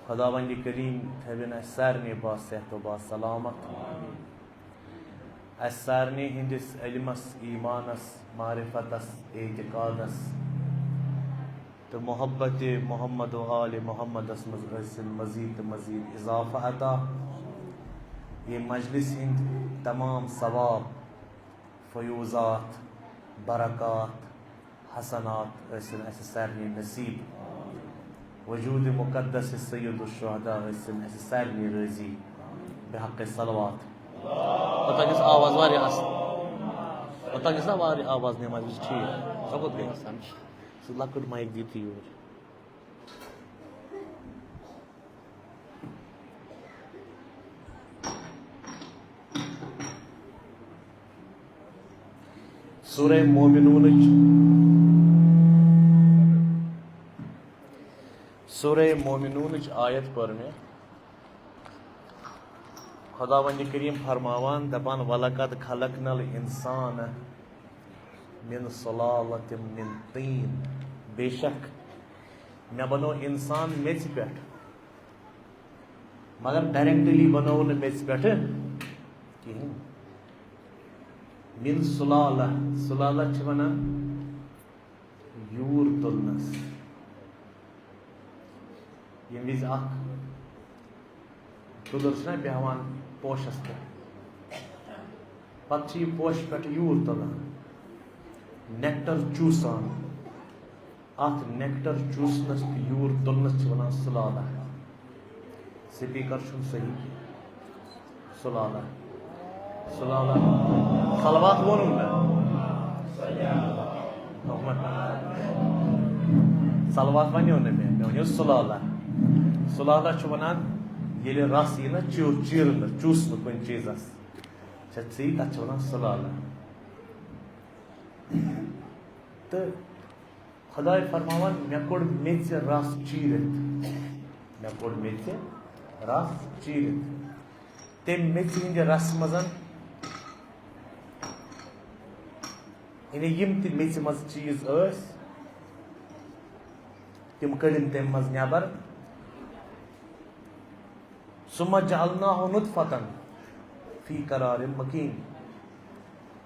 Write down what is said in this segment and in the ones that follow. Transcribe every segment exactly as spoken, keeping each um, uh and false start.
خداوند کریم تھٲوِن اسہِ سارنٕے باصحت و باسلامت۔ اسہِ سارنٕے ہٕنٛدِس علمس، ایمانس، معرفتس، اعتقادس تہٕ محبت محمد و آل محمدس منٛز ٲسِن مزید تہٕ مزید اضافہٕ عطا۔ یہِ مجلس ہٕنٛدۍ تمام ثواب، فیوضات، برکات، حسنات ٲسِن اسہِ سارنٕے نصیب۔ وجود مقدس سید الشہداء ٲسِن اسہِ سارنٕے رٲضی بحق صلوات۔ اوٚتام گژھِ آواز واریاہ اصل۔ اوٚتام گژھِ نا واریاہ آواز نِماز وِزِ ٹھیٖک۔ سۄ کوٚت گٔے؟ سُہ لۄکٕٹ مایِک دِیِو تُہۍ یور۔ سورہ مومنونٕچ، سورہ مومنونٕچ آیت پٔر مےٚ۔ خداوند کریم فرماوان، دپان، "ولقد خلقنا الانسان من سلالة من طین"، بے شک مےٚ بنوو انسان میٚژِ پٮ۪ٹھ، مگر ڈائریکٹلی بنوو نہٕ میٚژِ پٮ۪ٹھ کِہیٖنۍ۔ من سلالہ، سلالہ چھِ وَنان یوٗر تُلنَس۔ ییٚمہِ وِزِ اَکھ دُلُر چھُنہ بیٚہوان پوشَس پٮ۪ٹھ، پَتہٕ چھِ یہِ پوشہِ پٮ۪ٹھ یوٗر تُلان، نیکٹر چوٗسان۔ اَتھ نیکٹر چوٗسنَس تہٕ یوٗر تُلنَس چھِ وَنان سُلالہ۔ سپیکر چھُنہٕ صحیح کینٛہہ۔ سُلالہ۔ سُلالہ۔ صلوات ووٚنُم نہ۔ صلوات وَنیو نہٕ مےٚ، مےٚ وَنیو سُلالہ۔ سُلالہ چھُ وَنان ییٚلہِ رَس یی نہ چیٖر-، چیٖرنہٕ، چوٗسنہٕ کُنہِ چیٖزَس۔ چھا ژٕے؟ تَتھ چھِ وَنان سُلالہ۔ تہٕ خداے فرماوان، مےٚ کوٚڑ میٚژِ رَس چیٖرِتھ۔ مےٚ کوٚڑ میٚژِ رَس چیٖرِتھ۔ تَمہِ میٚژِ ہٕنٛدِ رَسہٕ منٛز، یعنی یِم تہِ میٚژِ منٛز چیٖز ٲسۍ، تِم کٔڑِم تَمہِ منٛز نٮ۪بر۔ ثم جعلناه نطفة في قرار مكين۔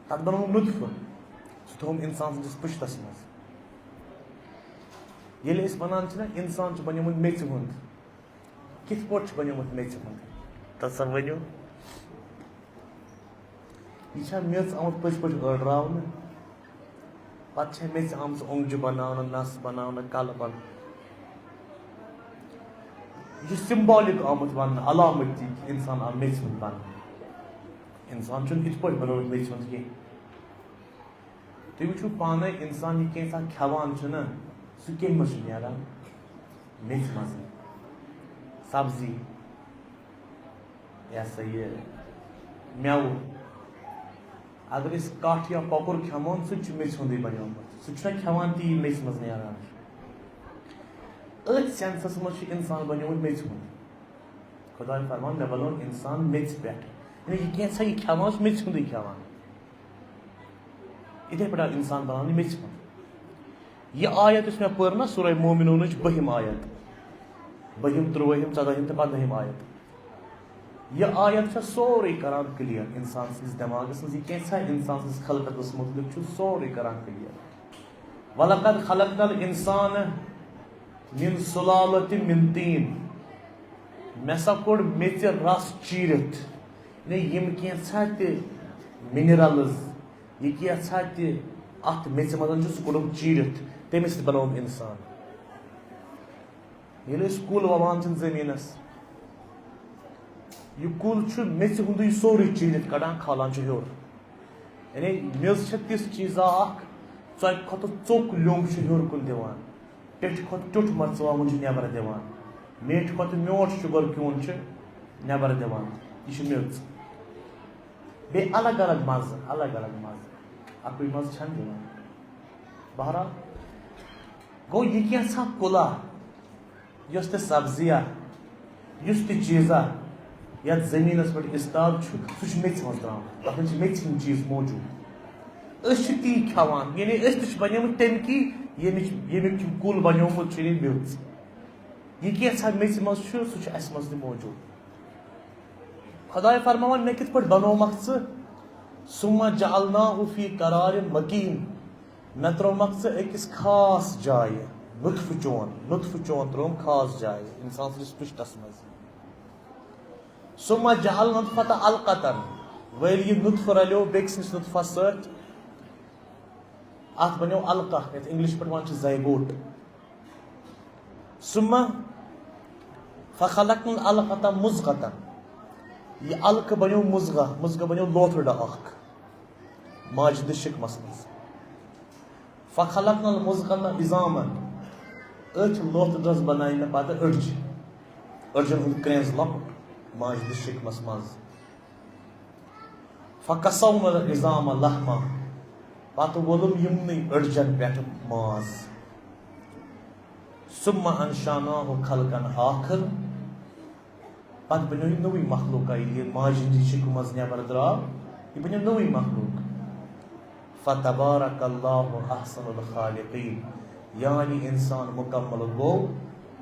تَتھ بَنووُم نُطفہٕ، سُہ تھوٚوُم اِنسان سٕنٛدِس پُشتَس منٛز۔ ییٚلہِ أسۍ وَنان چھِنہ، اِنسان چھُ بَنیومُت میٚژِ ہُنٛد، کِتھ پٲٹھۍ چھُ بَنیومُت میٚژِ ہُنٛد؟ تَتھ سا ؤنِو۔ یہِ چھا میٚژ آمٕژ پٔزۍ پٲٹھۍ أڑراونہٕ؟ پتہٕ چھےٚ میٚژِ آمژٕ اوٚنٛگجہِ بناونہٕ، نس بناونہٕ، کلہٕ بناونہٕ۔ یہِ چھُ symbolic آمُت وننہٕ، علامتی کہِ انسان آو میٚژِ ہُنٛد بننہٕ۔ انسان چھُنہٕ یِتھ پٲٹھۍ بنومُت میٚژِ ہُنٛد کینٛہہ۔ تُہۍ وٕچھِو پانے، انسان یہِ کینٛژھا کھٮ۪وان چھُنہ، سُہ کمہِ منٛز چھُ نیران؟ میٚژِ منٛزٕے۔ سبزی، یہِ ہسا یہِ مٮ۪وٕ۔ اگر أسۍ کَٹھ یا کۄکُر کھٮ۪مون، سُہ تہِ چھُ میٚژِ ہُنٛدُے بنیومُت۔ سُہ چھُنہ کھٮ۪وان تی میٚژِ منٛز نیران چھُ۔ أتھۍ سینسَس منٛز چھُ اِنسان بنیومُت میٚژِ ہُنٛد۔ خۄدایَن فرموو، "مےٚ بنوو اِنسان میٚژِ پٮ۪ٹھ۔" یعنی یہِ کینٛژھا یہِ کھٮ۪وان، سُہ میٚژِ ہُنٛدُے کھٮ۪وان۔ یِتھَے پٲٹھۍ آو اِنسان بناونہٕ میٚژِ ہُنٛد۔ یہِ آیت یُس مےٚ پٔر نہ، سورہ مومنونٕچ بٔہِم آیت، بٔہِم، ترٛوٲہِم، ژۄدٲہِم تہٕ پنٛدٲہِم آیت۔ یہِ آیت چھےٚ سورُے کران کلیئر انسان سٕنٛدِس دٮ۪ماغس منٛز، یہِ کینٛژھا انسان سٕنٛدِس خلقتس مُتعلق چھُ سورُے کران کلیئر۔ "ولقد خلقنا الانسان من سلالة من طین"، مےٚ سا کوٚڑ میٚژِ رس چیٖرِتھ، یعنی یِم کینٛژھا تہِ منرلز، یہِ کینٛژھا تہِ اتھ میٚژِ منٛز چھُ، سُہ کوٚڑُم چیٖرِتھ، تٔمِس تہِ بنووُم انسان۔ ییٚلہِ أسۍ کُل وَوان چھِن زٔمیٖنَس، یہِ کُل چھُ میٚژِ ہُنٛدُے سورُے چیٖرِتھ کَڑان، کھالان چھُ ہیوٚر۔ یعنی میٚژ چھےٚ تِژھ چیٖزا اَکھ، ژۄکہِ کھۄتہٕ ژوٚک لیوٚمب چھُ ہیوٚر کُن دِوان، ٹیٚٹھِ کھۄتہٕ ٹیوٚٹھ مَرژٕوانٛگُن چھُ نٮ۪بَر دِوان، میٖٹھِ کھۄتہٕ میوٗٹھ شُگَر کیوٗن چھُ نٮ۪بَر دِوان۔ یہِ چھِ میٚژ۔ بیٚیہِ الگ الگ مَزٕ، الگ الگ مَزٕ، اَکُے مَزٕ چھَنہٕ دِوان۔ بہرحال، گوٚو یہِ کینٛژھا کُلا، یۄس تہِ سبزیا، یُس تہِ چیٖزا یَتھ زٔمیٖنَس پٮ۪ٹھ اِستاد چھُ، سُہ چھُ میٚژِ منٛز درٛامُت۔ تَتھ منٛز چھِ میٚژِ ہِنٛدۍ چیٖز موٗجوٗد۔ أسۍ چھِ تی کھٮ۪وان، یعنی أسۍ تہِ چھِ بَنیمٕتۍ تَمہِ کی، ییٚمِچ، ییٚمیُک یہِ کُل بَنیومُت چھُ، یعنی میٚژ۔ یہِ کینٛژھا میٚژِ منٛز چھُ، سُہ چھُ اَسہِ منٛز تہِ موجوٗد۔ خۄداے فرماوان، مےٚ کِتھ پٲٹھۍ بنوومَکھ ژٕ؟ ثم جعلناه في قرار مکین۔ مےٚ ترٛوومَکھ ژٕ أکِس خاص جایہِ، نُطفہٕ چون، نُطفہٕ چون ترٛووُم خاص جایہِ، اِنسان سٕنٛدِس پُشتَس منٛز۔ ثم جعل النطفة علقة، ویلہِ یہِ نُطفہٕ رلیو بیٚکِس نِش نُطفَس سۭتۍ، اَتھ بنیو علقہ، یَتھ اِنگلِش پٲٹھۍ وَنان چھِ zygote۔ ثم فخلقنا العلقة مضغة، یہِ علقہٕ بنیو مضغہ، مضغہ بنیو لوتھڑا اکھ ماجہِ ہٕنٛدِس شِکمَس منٛز۔ فخلقنا المضغة عظاما، أتھۍ لوتھڑس بنایہِ مےٚ پتہٕ أڈجہِ، أڈجن ہُنٛد کرٛینٛز لۄکُٹ ماجہِ ہٕنٛدِس شِکمَس منٛز۔ فکسونا العظام لحما، پتہٕ وولُم یِمنٕے أڈجن پٮ۪ٹھ ماز۔ ثم انشأناه خلقا آخر، پتہٕ بنیو یہِ نوٚوٕے مخلوقہ، ییٚلہِ یہِ ماجہِ ہٕنٛدِ شِکمہٕ منٛز نٮ۪بر درٛاو، یہِ بنیو نوٚوٕے مخلوق۔ فتبارک اللہ احسن الخالقین، یعنی انسان مکمل گوٚو۔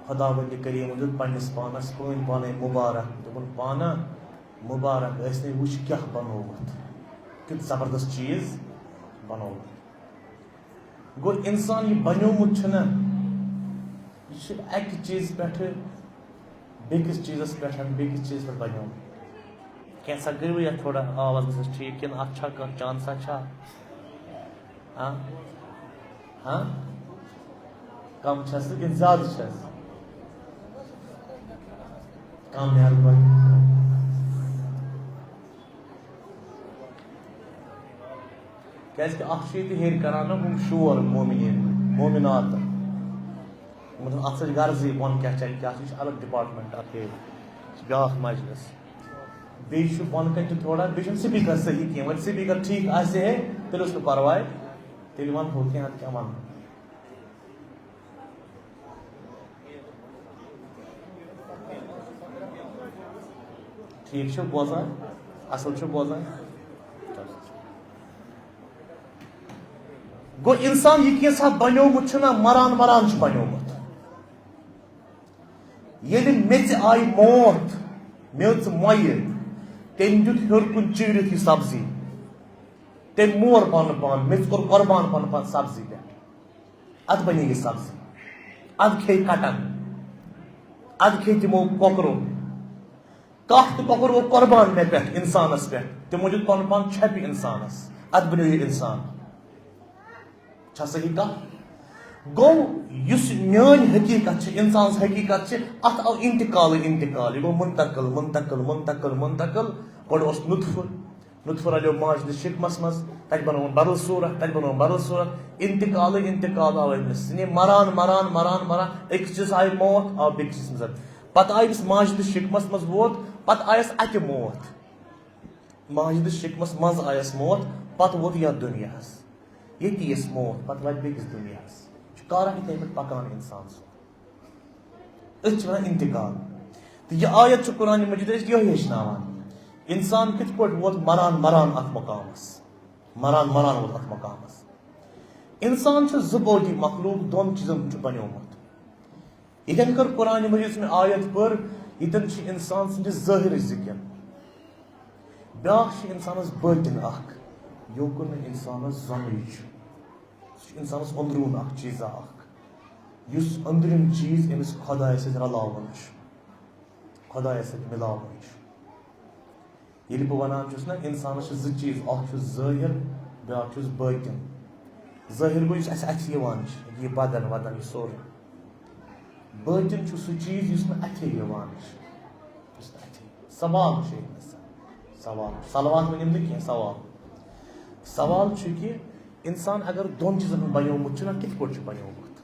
خداوندِ کریمن دیُت پننِس پانس پٲنۍ پانے مبارک، دوٚپُن، پانا، مبارک ٲسۍ نے، وٕچھ کیٛاہ بنووُتھ، کیُتھ زبردست چیٖز بنووُتھ۔ گوٚو، انسان یہِ بنیومُت چھُنہ، یہِ چھُ اَکہِ چیٖزٕ پٮ۪ٹھٕ بیٚکِس چیٖزس پٮ۪ٹھ، بیٚکِس چیٖزس پٮ۪ٹھ بنیومُت۔ کینٛژھا کٔرِو یَتھ تھوڑا آواز گژھٮ۪س ٹھیٖک، کِنہٕ اَتھ چھا کانٛہہ چانسا چھا؟ ہاں؟ ہاں؟ کم چھس کِنہٕ زیادٕ چھس؟ کم، مہربٲنی۔ کیازِ کہِ اکھ چھُ ییٚتہِ ہیٚرِ کران نا ہُم شور مومنین، مومنات۔ مطلب، اتھ سۭتۍ غرضٕے بۄن کیٛاہ چھِ، کیٛاہ چھِ، یہِ چھُ الگ ڈپارٹمنٹ اکھ، یہِ چھُ بیٛاکھ مجلس۔ بیٚیہِ چھُ بۄنہٕ کنہِ تہِ تھوڑا، بیٚیہِ چھُنہٕ سپیکر صحیح کینٛہہ۔ وۄنۍ سپیکر ٹھیٖک آسہِ ہے، تیٚلہِ اوس نہٕ پرواے، تیٚلہِ ونہو کینٛہہ، ادٕ کیٛاہ ونہو۔ ٹھیٖک چھُ بوزان؟ اصل چھُ بوزان؟ گوٚو، انسان یہِ کینٛژھا بنیومُت چھُنہ، مران مران چھُ بنیومُت۔ ییٚلہِ میٚژِ آیہِ موت، میٚژ مۄیہِ، تٔمۍ دیُت ہیوٚر کُن چیٖرِتھ یہِ سبزی۔ تٔمۍ مور پنُن پان، میٚژِ کوٚر قۄربان پنُن پان سبزی پٮ۪ٹھ۔ ادٕ بنے یہِ سبزی، ادٕ کھیٚیہِ کٹن، ادٕ کھیٚیہِ تِمو کۄکرو۔ کانٛہہ تہِ کۄکُر گوٚو قۄربان مےٚ پٮ۪ٹھ، انسانس پٮ۪ٹھ، تِمو دیُت پنُن پان چھۄپہِ انسانس، ادٕ بنیو یہِ انسان۔ چھا صحیح کتھ؟ گوٚو، یُس میٲنۍ حقیقت چھِ، انسان سٕنٛز حقیقت چھِ، اتھ آو انتقالٕے انتقال، یہِ گوٚو منتقل، منتقل، منتقل، منتقل۔ گۄڈٕ اوس نطفہٕ، نطفہٕ رلیو ماجہِ ہٕنٛدِس شِکمس منٛز، تتہِ بنووُن بدل صورت، تتہِ بنووُن بدل صورت، انتقالٕے انتقال آو أمِس۔ یعنی مران، مران، مران، مران، أکِس چیٖزس آیہِ موت، آو بیٚکِس چیٖزس منٛز۔ پتہٕ آیہِ أمِس ماجہِ ہٕنٛدِس شِکمس منٛز ووت، پتہٕ آیس اتہِ موت۔ ماجہِ ہٕنٛدِس شِکمس منٛز آیس موت، پتہٕ ووت یتھ دُنیاہس۔ ییٚتہِ یِیس موت، پتہٕ واتہِ بیٚکِس دُنیاہس۔ چھُ کارا یِتھے پٲٹھۍ پکان انسان سُنٛد۔ أتھۍ چھِ ونان انتقال۔ تہٕ یہِ آیت چھُ قرآن مجید أسۍ یِہوٚے ہیٚچھناوان۔ انسان کِتھ پٲٹھۍ ووت مران مران اتھ مقامس؟ مران مران ووت اتھ مقامس۔ انسان چھُ زٕ بٲقی مخلوق، دۄن چیٖزن ہُنٛد چھُ بنیومُت۔ ییٚتٮ۪ن کٔر قرآن مجید یُس مےٚ آیت پٔر، ییٚتٮ۪ن چھِ انسان سٕنٛدِ ظٲہرٕچ ذِکر۔ بیٛاکھ چھِ انسانس بٲطِن اکھ، یوکُن نہٕ انسانس زونٕے چھُ۔ سُہ چھُ انسانس أنٛدروٗن اکھ چیٖزا اکھ، یُس أنٛدرِم چیٖز أمِس خۄدایس سۭتۍ رلاوُن چھُ، خۄدایس سۭتۍ مِلاوُن چھُ۔ ییٚلہِ بہٕ وَنان چھُس نہ، اِنسانَس چھِ زٕ چیٖز، اَکھ چھُس ظٲہِر، بیٛاکھ چھُس بٲطِن۔ ظٲہِر گوٚو یُس اَسہِ اَتھِ یِوان چھُ، یہِ بدن ودن، یہِ سورُے۔ بٲطِن چھُ سُہ چیٖز یُس نہٕ اَتھِ یِوان چھُ، یُس نہٕ اَتھِ۔ سوال چھُ أمِس۔ سوال۔ صلوات ؤنِم نہٕ کینٛہہ، سوال۔ سوال چھُ کہِ اِنسان اگر دۄن چیٖزن ہُنٛد بنیومُت چھُ نہ، کِتھ پٲٹھۍ چھُ بنیومُت؟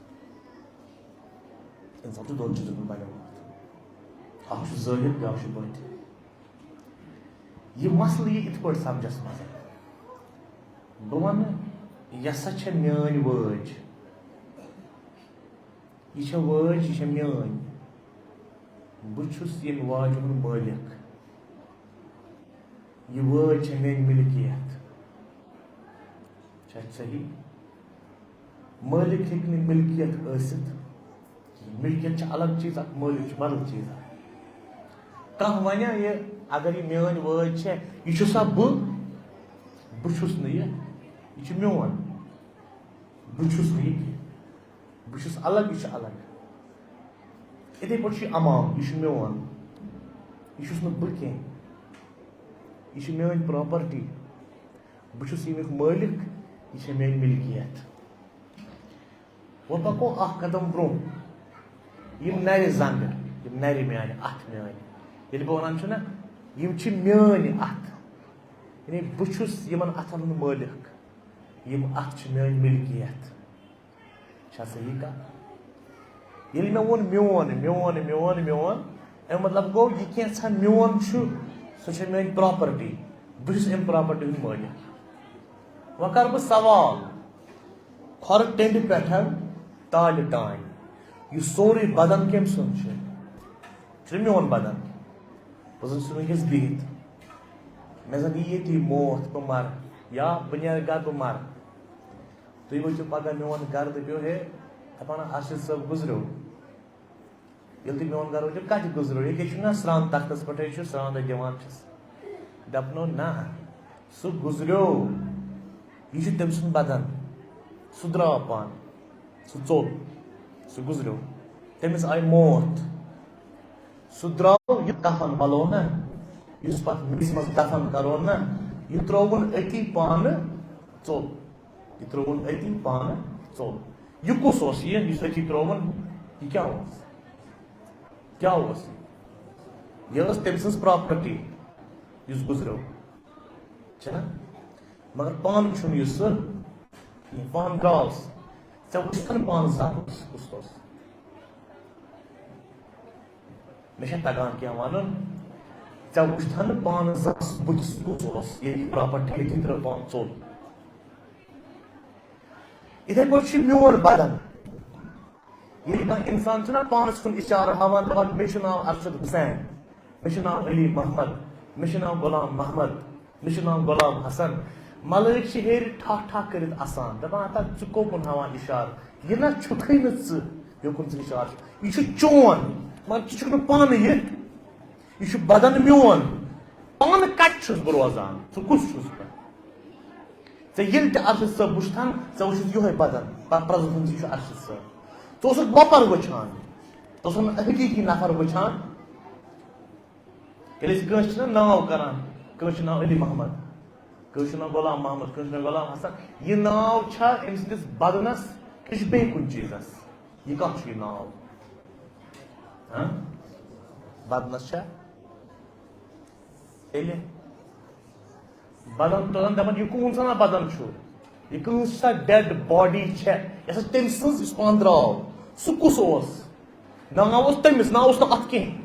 اِنسان چھُ دۄن چیٖزن ہُنٛد بنیومُت۔ اَکھ چھُ ظٲہِر، بیٛاکھ چھُ بٲطِن۔ یہِ مسلہٕ یی یِتھ پٲٹھۍ سمجھس منٛز۔ بہٕ وَنہٕ، یہِ ہسا چھےٚ میٲنۍ وٲج۔ یہِ چھےٚ وٲج، یہِ چھےٚ میٲنۍ۔ بہٕ چھُس ییٚمہِ واجہِ ہُنٛد مٲلِک۔ یہِ وٲج چھےٚ میٲنۍ مِلکیت۔ چھا صحیح؟ مٲلِک ہیٚکہِ نہٕ مِلکیت ٲسِتھ۔ ملکیت چھِ الگ چیٖز اکھ، مٲلِک چھُ بدل چیٖز اکھ۔ کانٛہہ ونیا یہِ، اگر یہِ میٲنۍ وٲج چھےٚ، یہِ چھُ سا بہٕ؟ بہٕ چھُس نہٕ یہِ، یہِ چھُ میون۔ بہٕ چھُس نہٕ یہِ کینٛہہ، بہٕ چھُس الگ، یہِ چھُ الگ۔ یِتھے پٲٹھۍ چھُ یہِ عمام، یہِ چھُ میون، یہِ چھُس نہٕ بہٕ کینٛہہ، یہِ چھِ میٲنۍ پراپرٹی۔ بہٕ چھُس ییٚمیُک مٲلِک، یہِ چھےٚ میٲنۍ مِلکیت۔ وۄنۍ پکو اکھ قدم برونٛہہ۔ یِم نرِ زنٛگہٕ، یِم نرِ میانہِ، اتھٕ میٲنۍ، ییٚلہِ بہٕ ونان چھُ نہ، یِم چھِ میٲنۍ اتھٕ، یعنی بہٕ چھُس یِمن اتھن ہُنٛد مٲلِک، یِم اتھٕ چھِ میٲنۍ مِلکیت۔ چھا صحیح کتھ؟ ییٚلہِ مےٚ ووٚن میون، میون، میون، میون، اَمیُک مطلب گوٚو، یہِ کینٛژھا میون چھُ، سُہ چھےٚ میٲنۍ پراپرٹی، بہٕ چھُس امہِ پراپرٹی ہُنٛد مٲلِک۔ وۄنۍ کرٕ بہٕ سوال، کھۄرٕ ٹٮ۪نٛڈِ پٮ۪ٹھ تالہِ تام، یہِ سورُے بدن کٔمۍ سُنٛد چھُ؟ چھُ میون بدن۔ بہٕ زن چھُس وٕنکیٚس بِہِتھ، مےٚ زن یی ییٚتی موت، بہٕ مرٕ یا بہٕ نیرٕ گرٕ، بہٕ مرٕ۔ تُہۍ وٕچھِو پگاہ میون گرٕ، دٔپِو، ہے، دپان، ارشد صٲب گُزریو۔ ییٚلہِ تُہۍ میون گرٕ وٕچھِو، کتہِ گُزریو؟ ییٚکیٛاہ چھُ نہ سرٛان تختس پٮ۪ٹھٕے چھُ، سرٛان تۄہہِ دِوان چھِس۔ دپنو، نہ، سُہ گُزریو۔ یہِ چھُ تٔمۍ سُنٛد بدن۔ سُہ درٛاو پانہٕ۔ سُہ ژوٚل۔ سُہ گُزریو۔ تٔمِس آیہِ موت۔ سُہ درٛاو، یہِ کفن ولو نہ، یُس پتہٕ مِٹِس منٛز دفن کرو نہ، یہِ ترٛووُن أتی پانہٕ ژوٚل۔ یہِ ترٛووُن أتی پانہٕ ژوٚل۔ یہِ کُس اوس یہِ، یُس أتی ترٛووُن؟ یہِ کیٛاہ اوس؟ کیٛاہ اوس یہِ؟ یہِ ٲس تٔمۍ سٕنٛز پراپرٹی، یُس گُزریو۔ چھےٚ نا؟ مگر پانہٕ چھُنہٕ یہِ سُہ کِہیٖنۍ۔ پانہٕ درٛاو سُہ۔ ژےٚ وٕچھتھن پانہٕ زانٛہہ کُس، کُس اوس؟ مےٚ چھےٚ تگان کینٛہہ ونُن۔ ژےٚ وٕچھتھن پانہٕ زانٛہہ سُہ بٕتھِ سُہ کُس اوس، ییٚلہِ یہِ پراپرٹی أتی ترٛٲو پانہٕ ژوٚل۔ یِتھے پٲٹھۍ چھُ میون بدن۔ ییٚلہِ کانٛہہ انسان چھُنہ پانس کُن اشارٕ ہاوان، دپان، مےٚ چھُ ناو ارشد حسین، مےٚ چھُ ناو علی محمد، مےٚ چھُ ناو غلام محمد، مےٚ چھُ ناو غلام حسن۔ ملٲیِک چھِ ہیٚرِ ٹھاہ ٹھاہ کٔرِتھ اسان، دپان، ہتا ژٕ کوکُن ہاوان اشارٕ؟ یہِ نہ چھُکھٕے نہٕ ژٕ، یوکُن ژٕ اشارٕ چھُکھ۔ یہِ چھُ چون، مگر ژٕ چھُکھ نہٕ پانہٕ یہِ۔ یہِ چھُ بدن میون۔ پانہٕ کتہِ چھُس بہٕ روزان؟ ژٕ کُس چھُس بہٕ؟ ژےٚ ییٚلہِ تہِ ارشد صٲب وٕچھتھن، ژےٚ وٕچھُتھ یِہوٚے بدن، پتہٕ پرٛزناوُن زِ یہِ چھُ ارشد صٲب۔ ژٕ اوسُکھ وۄپر وٕچھان، ژٕ اوسُکھ نہٕ حقیٖقی نفر وٕچھان۔ ییٚلہِ أسۍ کٲنٛسہِ چھِنہ ناو کران، کٲنٛسہِ چھُ ناو علی محمد، کٲنٛسہِ چھُ ناو غلام محمد، کٲنٛسہِ چھُ ناو غلام حسن، یہِ ناو چھا أمۍ سٕنٛدِس بدنس کِنہٕ چھُ بیٚیہِ کُنہِ چیٖزس؟ یہِ کتھ چھُ یہِ ناو؟ ہاں؟ بدنس چھا؟ تیٚلہِ بدن تُلان دپان، یہِ کون سا بدن چھُ؟ یہِ کٲنٛسہِ سا ڈیڈ باڈی چھےٚ؟ یۄس تٔمۍ سٕنٛز، یُس پانہٕ درٛاو، سُہ کُس اوس؟ ناو اوس تٔمِس، ناو اوس نہٕ اتھ کینٛہہ۔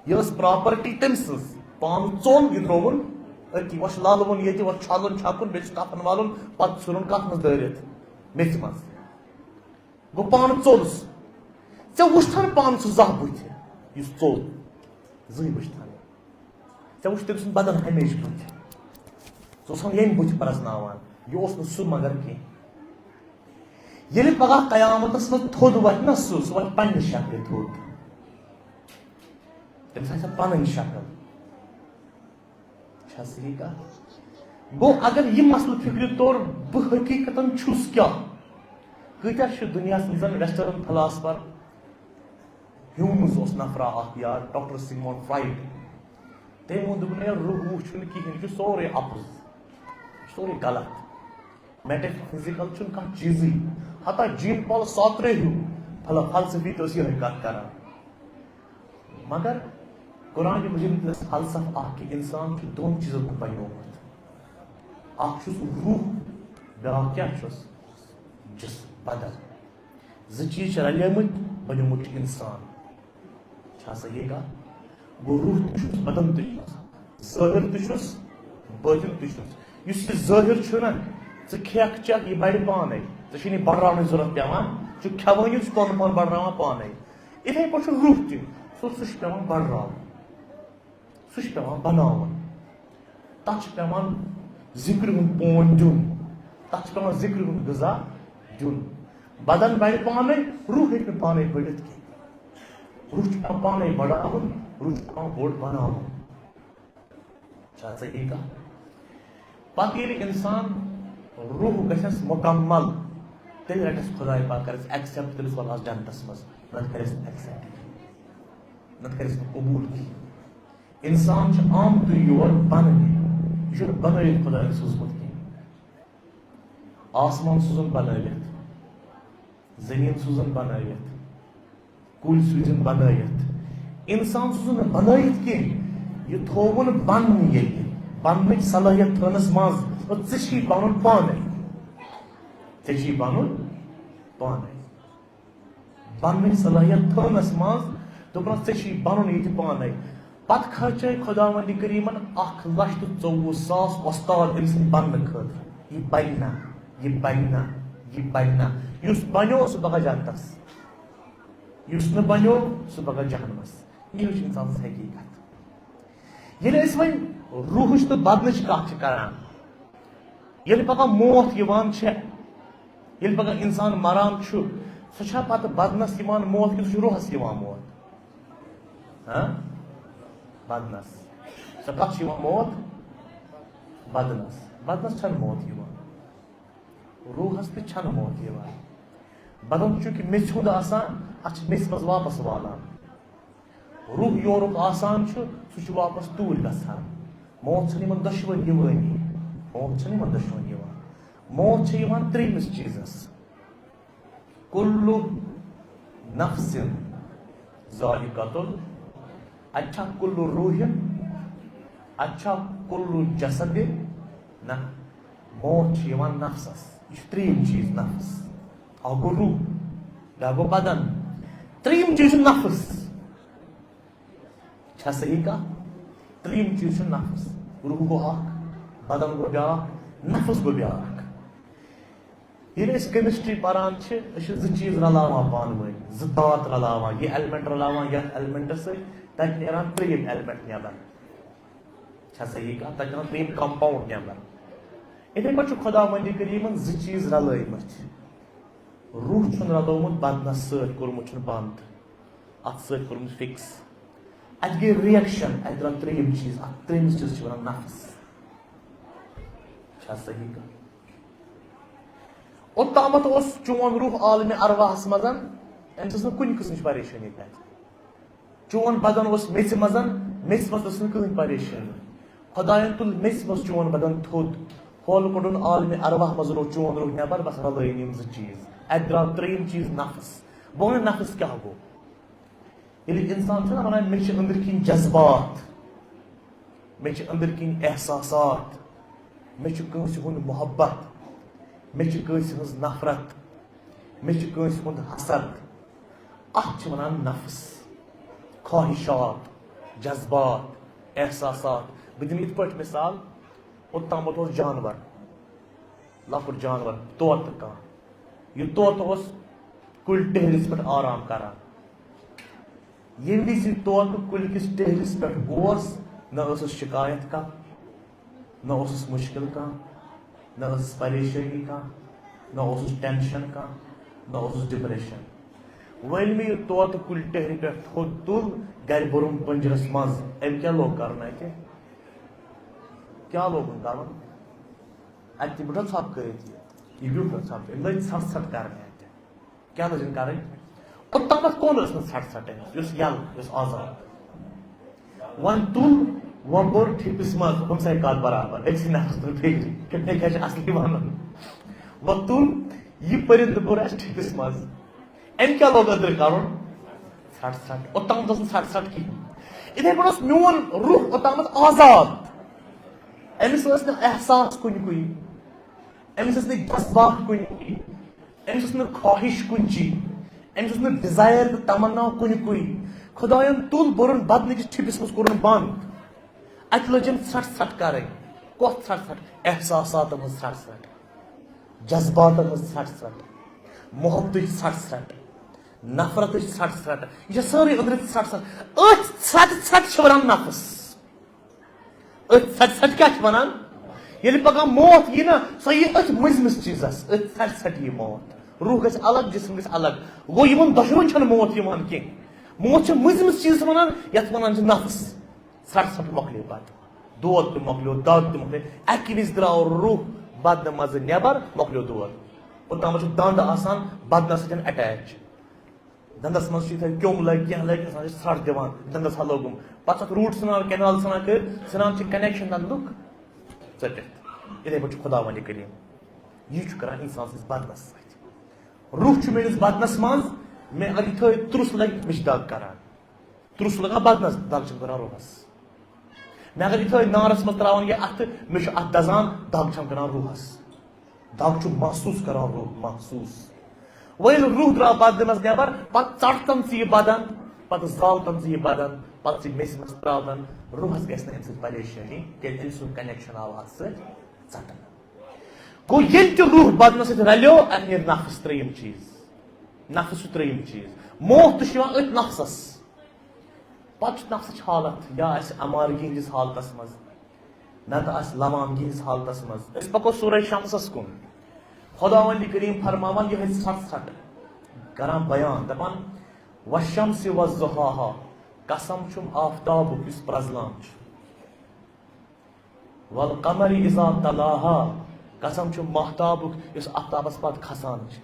یہِ ٲس پراپرٹی تٔمۍ سٕنٛز۔ پانہٕ ژوٚل، یہِ ترٛووُن أتی۔ وۄنۍ چھُ لالہٕ وُن ییٚتہِ، وۄنۍ چھُ چھلُن چھکُن، بیٚیہِ چھُ کفن والُن، پتہٕ ژھٕنُن کتھ منٛز دٲرِتھ؟ میٚژِ منٛز۔ گوٚو پانہٕ ژوٚلُس۔ ژےٚ وُچھتھن پانہٕ سُہ زانٛہہ بُتھِ، یُس ژوٚل؟ زٕہٕے وُچھتھن۔ ژےٚ وُچھ تٔمۍ سُنٛد بدن ہمیشہٕ بُتھِ۔ ژٕ اوسکھ ییٚمہِ بُتھِ پرٛزناوان۔ یہِ اوس نہٕ سُہ مگر کینٛہہ۔ ییٚلہِ پگاہ قیامتس منٛز تھوٚد وۄتھِ نہ سُہ، سُہ وۄتھِ پننہِ شکلہِ تھوٚد۔ تٔمِس آسہِ پنٕنۍ شکل۔ چھا صحیح کتھ؟ گوٚو، اگر یہِ مسلہٕ فکرِ توٚر، بہٕ حقیقتاً چھُس کیٛاہ؟ کۭتیٛاہ چھِ دُنیاہس منٛز ویسٹرن فلاسفر، ہیومز اوس نفرا اکھ، یا ڈاکٹر سیگمنڈ فرایڈ، تٔمۍ ووٚن، دوٚپُن، ہے، روح ووح چھُنہٕ کِہیٖنۍ، یہِ چھُ سورُے اپُز، یہِ چھُ سورُے غلط۔ میٹافزیکل چھُنہٕ کانٛہہ چیٖزٕے۔ حتیٰ جین پال سارترے ہیوٗ فل-، فلسفی تہِ اوس یِہوٚے کتھ کران۔ مگر قرآن مجیدس فلسفہٕ اکھ کہِ انسان چھُ دۄن چیٖزن ہُنٛد بنیومُت۔ اکھ چھُس روح، بیٛاکھ کیٛاہ چھُس؟ جسم، بدن۔ زٕ چیٖز چھِ رلیمٕتۍ، بنیومُت چھُ انسان۔ چھا صحیح کتھ؟ گوٚو، روح تہِ چھُس، بدن تہِ چھُس، ظٲہِر تہِ چھُس، بٲطِن تہِ چھُس۔ یُس یہِ ظٲہِر چھُ نا، ژٕ کھٮ۪کھ چٮ۪کھ، یہِ بڑِ پانے۔ ژےٚ چھُنہٕ یہِ بڑراونٕچ ضروٗرت پٮ۪وان۔ ژٕ چھُکھ کھٮ۪وٲنی، ژٕ پانہٕ پانہٕ بڑراوان پانے۔ یِتھے پٲٹھۍ چھُ روح تہِ، سُہ، سُہ چھُ پٮ۪وان بڑراوُن، سُہ چھُ پٮ۪وان بناوُن۔ تَتھ چھُ پٮ۪وان ذِکرِ ہُنٛد پون دیُن، تَتھ چھُ پٮ۪وان ذِکرِ ہُنٛد غذا دیُن۔ بدن بڑِ پانے، روح ہیٚکہِ نہٕ پانے بٔڑِتھ کینٛہہ۔ روح چھُ پٮ۪وان پانے بڑاوُن، روح چھُ پٮ۪وان بوٚڑ بناوُن۔ چھا صحیح کتھ؟ پتہٕ ییٚلہِ انسان روح گژھٮ۪س مکمل، تیٚلہِ رٹٮ۪س خداے پاک، کرٮ۪س ایکسپٹ، تٔمِس وَلہَس جنتس منٛز، نتہٕ کرٮ۪س نہٕ ایکسپٹ کینٛہہ، نتہٕ کرٮ۪س نہٕ قبول کینٛہہ۔ انسان چھُ آمتُے یور بننہِ، یہِ چھُنہٕ بنٲوِتھ خداین سوٗزمُت کینٛہہ۔ آسمان سوٗزُن بنٲوِتھ، زٔمیٖن سوٗزُن بنٲوِتھ، کُلۍ سوٗزِن بنٲوِتھ۔ انسان سوٗزُن نہٕ بنٲوِتھ کینٛہہ، یہِ تھووُن بننہٕ ییٚتہِ۔ بننٕچ صلٲحیت تھٲونس منٛز، اور ژےٚ چھی بنُن پانے۔ ژےٚ چھی بنُن پانے۔ بننٕچ صلٲحیت تھٲونس منٛز، دوٚپنس، ژےٚ چھی بنُن ییٚتہِ پانے۔ پتہٕ خرچٲے خداوندِ کریمن اکھ لچھ تہٕ ژوٚوُہ ساس وۄستاد أمۍ سٕنٛدِ بننہٕ خٲطرٕ۔ یہِ بنہِ نا، یہِ بنہِ نا، یہِ بنہِ نا۔ یُس بنیو، سُہ پکہِ جنتس۔ یُس نہٕ بنیو، سُہ پکہِ جہنمس۔ یہِ چھُ انسانس حقیقت۔ ییٚلہِ أسۍ وۄنۍ روحٕچ تہٕ بدنٕچ کتھ چھِ کران، ییٚلہِ پگاہ موت یِوان چھےٚ، ییٚلہِ پگاہ انسان مران چھُ، سُہ چھا پتہٕ بدنس یِوان موت کِنہٕ سُہ چھُ روحس یِوان موت؟ ہاں؟ بدنس۔ سۄ کتھ چھِ یِوان موت؟ بدنس۔ بدنس چھنہٕ موت یِوان۔ روحس تہِ چھنہٕ موت یِوان۔ بدن چونکہ میٚژِ ہُنٛد آسان، اتھ چھِ میٚژِ منٛز واپس والان۔ روح یورُک آسان چھُ، سُہ چھُ واپس توٗرۍ گژھان۔ موت چھنہٕ یِمن دۄشوٕنۍ یِوٲنی۔ موت چھنہٕ یِمن دۄشوٕنۍ یِوان۔ موت چھِ یِوان ترٛیٚیمِس چیٖزس۔ کُلُّ نفسٍ ذائقۃ ال-، اچھا، کُلُّ روحٍ، اچھا، کُلُّ جسدٍ۔ نہ، موت چھِ یِوان نفسس۔ یہِ چھُ ترٛیٚیِم چیٖز نفس۔ اکھ گوٚو روح، بیٛاکھ گوٚو بدن، ترٛیٚیِم چیٖز چھُ نفس۔ چھا صحیح کتھ؟ ترٛیٚیِم چیٖز چھُ نفس۔ روح گوٚو اکھ، بدن گوٚو بیٛاکھ، نفس گوٚو بیٛاکھ۔ ییٚلہِ أسۍ کیمسٹری پران چھِ، أسۍ چھِ زٕ چیٖز رلاوان پانہٕ ؤنۍ، زٕ دات رلاوان، یہِ ایلیمنٹ رلاوان یتھ ایلیمنٹس سۭتۍ، تتہِ نیران ترٛیٚیِم ایلیمنٹ نٮ۪بر۔ چھا صحیح کتھ؟ تتہِ نیران ترٛیٚیِم کمپاوُنڈ نٮ۪بر۔ یِتھے پٲٹھۍ چھُ خداوندِ کریمن زٕ چیٖز رلٲومٕتۍ۔ روح چھُن رلومُت بدنس سۭتۍ، کوٚرمُت چھُن بند، اتھ سۭتۍ کوٚرمُت فکس۔ اتہِ گٔے رِیکشن، اتہِ درٛاو ترٛیٚیِم چیٖز، اتھ ترٛیٚیِمِس چیٖزس چھِ ونان نفس۔ چھا صحیح کتھ؟ اوٚتامتھ اوس چون روح عالمِ ارواحس منٛز، أمِس ٲس نہٕ کُنہِ قٕسمٕچ پریشٲنی تتہِ۔ چون بدن اوس میٚژِ منٛز، میٚژِ منٛز ٲس نہٕ کٕہٕنۍ پریشٲنی۔ خداین تُل میٚژِ منٛز چون بدن تھوٚد، ہولہٕ کوٚڑُن عالمِ ارواح منٛز، روٚٹ چون روح نٮ۪بر، بس رلٲوِن یِم زٕ چیٖز۔ اتہِ درٛاو ترٛیٚیِم چیٖز نفس۔ بہٕ ونہٕ نفس کیٛاہ گوٚو۔ ییٚلہِ انسان چھُ نا ونان، مےٚ چھِ أنٛدرۍ کِنۍ جذبات، مےٚ چھِ أنٛدرۍ کِنۍ احساسات، مےٚ چھُ کٲنٛسہِ ہُنٛد محبت، مےٚ چھِ کٲنٛسہِ ہٕنٛز نفرت، مےٚ چھُ کٲنٛسہِ ہُنٛد حسد، اتھ چھِ ونان نفس۔ خواہشات، جذبات، احساسات۔ بہٕ دِمہٕ یِتھ پٲٹھۍ مثال، اوٚتامتھ اوس جانور، لۄکُٹ جانور، طوطہٕ کانٛہہ۔ یہِ طوطہٕ اوس کُلۍ ٹہرِس پٮ۪ٹھ آرام کران۔ ییٚمہِ وِزِ یہِ طوطہٕ کُلۍ کِس ٹہرِس پٮ۪ٹھ اوس، نہ ٲسٕس شکایت کانٛہہ، نہ اوسُس مُشکِل کانٛہہ، نہ ٲسٕس پریشٲنی کانٛہہ، نہ اوسُس ٹینشن کانٛہہ، نہ اوسُس ڈپریشن۔ وۄنۍ مےٚ یہِ طوطہٕ کُلۍ ٹہرِ پٮ۪ٹھ تھوٚد تُل، گرِ بوٚرُم پٔنجرس منٛز، أمۍ کیٛاہ لوگ کرُن اتہِ؟ کیٛاہ لوگُن کرُن؟ اتہِ تہِ بیوٗٹھا ژھۄپہٕ کٔرِتھ یہِ؟ یہِ بیوٗٹھا ژھۄپہٕ؟ أمۍ لٲج ژھٹھ ژھٹھ کرنہِ اتہِ۔ کیٛاہ لٲجِن کرٕنۍ؟ اوٚتامتھ کون ٲس نہٕ ژھٹھ ژھٹھ أمِس، یُس یَلہٕ، یُس آزاد۔ وۄنۍ تُل، وۄنۍ بوٚر ٹھِپِس منٛز، ہُمسے کتھ برابر، أکسٕے نفرس تُل فِکرِ، کِتھ کٔنۍ کیٛاہ چھِ اصلی ونُن۔ وۄنۍ تُل، یہِ پٔرِندٕ بوٚر اَسہِ ٹھِپِس منٛز۔ أمۍ کیٛاہ لوگ أدرٕ کرُن؟ ژھٹھ ژھٹھ۔ اوٚتامتھ اوس نہٕ ژھٹھ ژھٹھ کِہیٖنۍ۔ یِتھے پٲٹھۍ اوس میون روح اوٚتامتھ آزاد۔ أمِس ٲسۍ نہٕ احساس کُنہِ کُے، أمِس ٲسۍ نہٕ جذبات کُنہِ کُے، أمِس ٲس نہٕ خواہش کُنہِ چی، أمِس اوس نہٕ ڈیزایر تہٕ تمنا کُنہِ کُے۔ خداین تُل، بوٚرُن بدنٕکِس ٹھِپِس منٛز، کوٚرُن بند۔ اتہِ لٔج أمۍ ژھٹھ ژھٹھ کرٕنۍ۔ کۄس ژھٹھ ژھٹھ؟ احساساتن ہٕنٛز ژھٹھ ژھٹھ، جذباتن ہٕنٛز ژھٹھ ژھٹھ، محبتٕچ ژھٹھ ژھٹھ، نفرتٕچ ژھٹھ ژھٹھ۔ یہِ چھےٚ سٲرٕے أنٛدرٕ ژھٹھ ژھٹھ۔ أتھۍ ژھٹھ ژھٹھ چھِ ونان نفس۔ أتھۍ ژھٹہِ ژھٹہِ کیٛاہ چھِ وَنان؟ ییٚلہِ پَگاہ موت یی نا، سۄ یی أتھۍ مٔنٛزمِس چیٖزَس، أتھۍ ژھٹہِ ژھٹہِ یی موت۔ روح گژھِ الگ، جسم گژھِ الگ۔ گوٚو، یِمَن دۄشوٕنۍ چھَنہٕ موت یِوان کینٛہہ۔ موت چھِ مٔنٛزمِس چیٖزس وَنان، یَتھ وَنان چھِ نفس۔ ژھرٛٹھ ژھرٛٹھ مۄکلیو پَتہٕ۔ دود تہِ مۄکلیو، دگ تہِ مۄکلیو۔ اَکہِ وِزِ درٛاو روح بدنہٕ منٛزٕ نٮ۪بر، مۄکلیو دود۔ اوٚتام چھُ دَنٛد آسان بدنس سۭتۍ اٹیچ۔ دَنٛدَس منٛز چھُ یِتھَے کیوٚم لَگہِ، کینٛہہ لَگہِ، اِنسان چھُ ژھرٛٹھ دِوان، دَنٛدَس ہا لوٚگُم۔ پَتہٕ چھُ اَتھ روٗٹ ژھٕنان، کینال ژھٕنان کٔرِتھ، ژھٕنان چھِ connection دَنٛدُک ژٔٹِتھ۔ یِتھَے پٲٹھۍ چھُ خۄداوندِ کریٖم۔ یہِ چھُ کران اِنسان سٕنٛدِس بدنَس سۭتۍ۔ روح چھُ میٛٲنِس بدنَس منٛز، مےٚ اگر یِتھَے ترُس لَگہِ، مےٚ چھِ دَگ کران۔ ترُس لَگان بدنَس، دَگ چھَم کران روحَس۔ مےٚ اگر یِتھَے نارَس منٛز ترٛاوان یہِ اَتھٕ، مےٚ چھُ اَتھ دَزان، دَگ چھَم کران روحَس۔ دَگ چھُ محسوٗس کران روح، محسوٗس۔ وۄنۍ ییٚلہِ روح درٛاو بدنہٕ منٛز نٮ۪بر، پتہٕ ژٹتن ژٕ یہِ بدن، پتہٕ زالتن ژٕ یہِ بدن، پتہٕ ژٕ یہِ میٚژِ منٛز ترٛاوتن، روحس گژھِ نہٕ اَمہِ سۭتۍ پریشٲنی، کیٛازِ أمۍ سُنٛد connection آو اَتھ سۭتۍ ژٹنہٕ۔ گوٚو، ییٚلہِ تہِ روح بدنس سۭتۍ رلیو، اَتھ نیرِ نفس ترٛیٚیِم چیٖز۔ نفس چھُ ترٛیٚیِم چیٖز۔ موت تہِ چھُ یِوان أتھۍ نفسس۔ پتہٕ چھُ نفسٕچ حالت، یا آسہِ امارگی ہٕنٛدِس حالتس منٛز، نتہٕ آسہِ لوامگی ہٕنٛدِس حالتس منٛز۔ أسۍ پکو سورہ شمسس کُن۔ خداوندِ کریم فرماوان یِہوٚے ژھٹھ ژھٹھ، کران بیان، دپان، "والشمس وضحاها"، قسم چھُم آفتابُک یُس پرزلان چھُ، "والقمر اذا تلاها"، قسم چھُم ماہتابُک یُس آفتابس پتہٕ کھسان چھُ،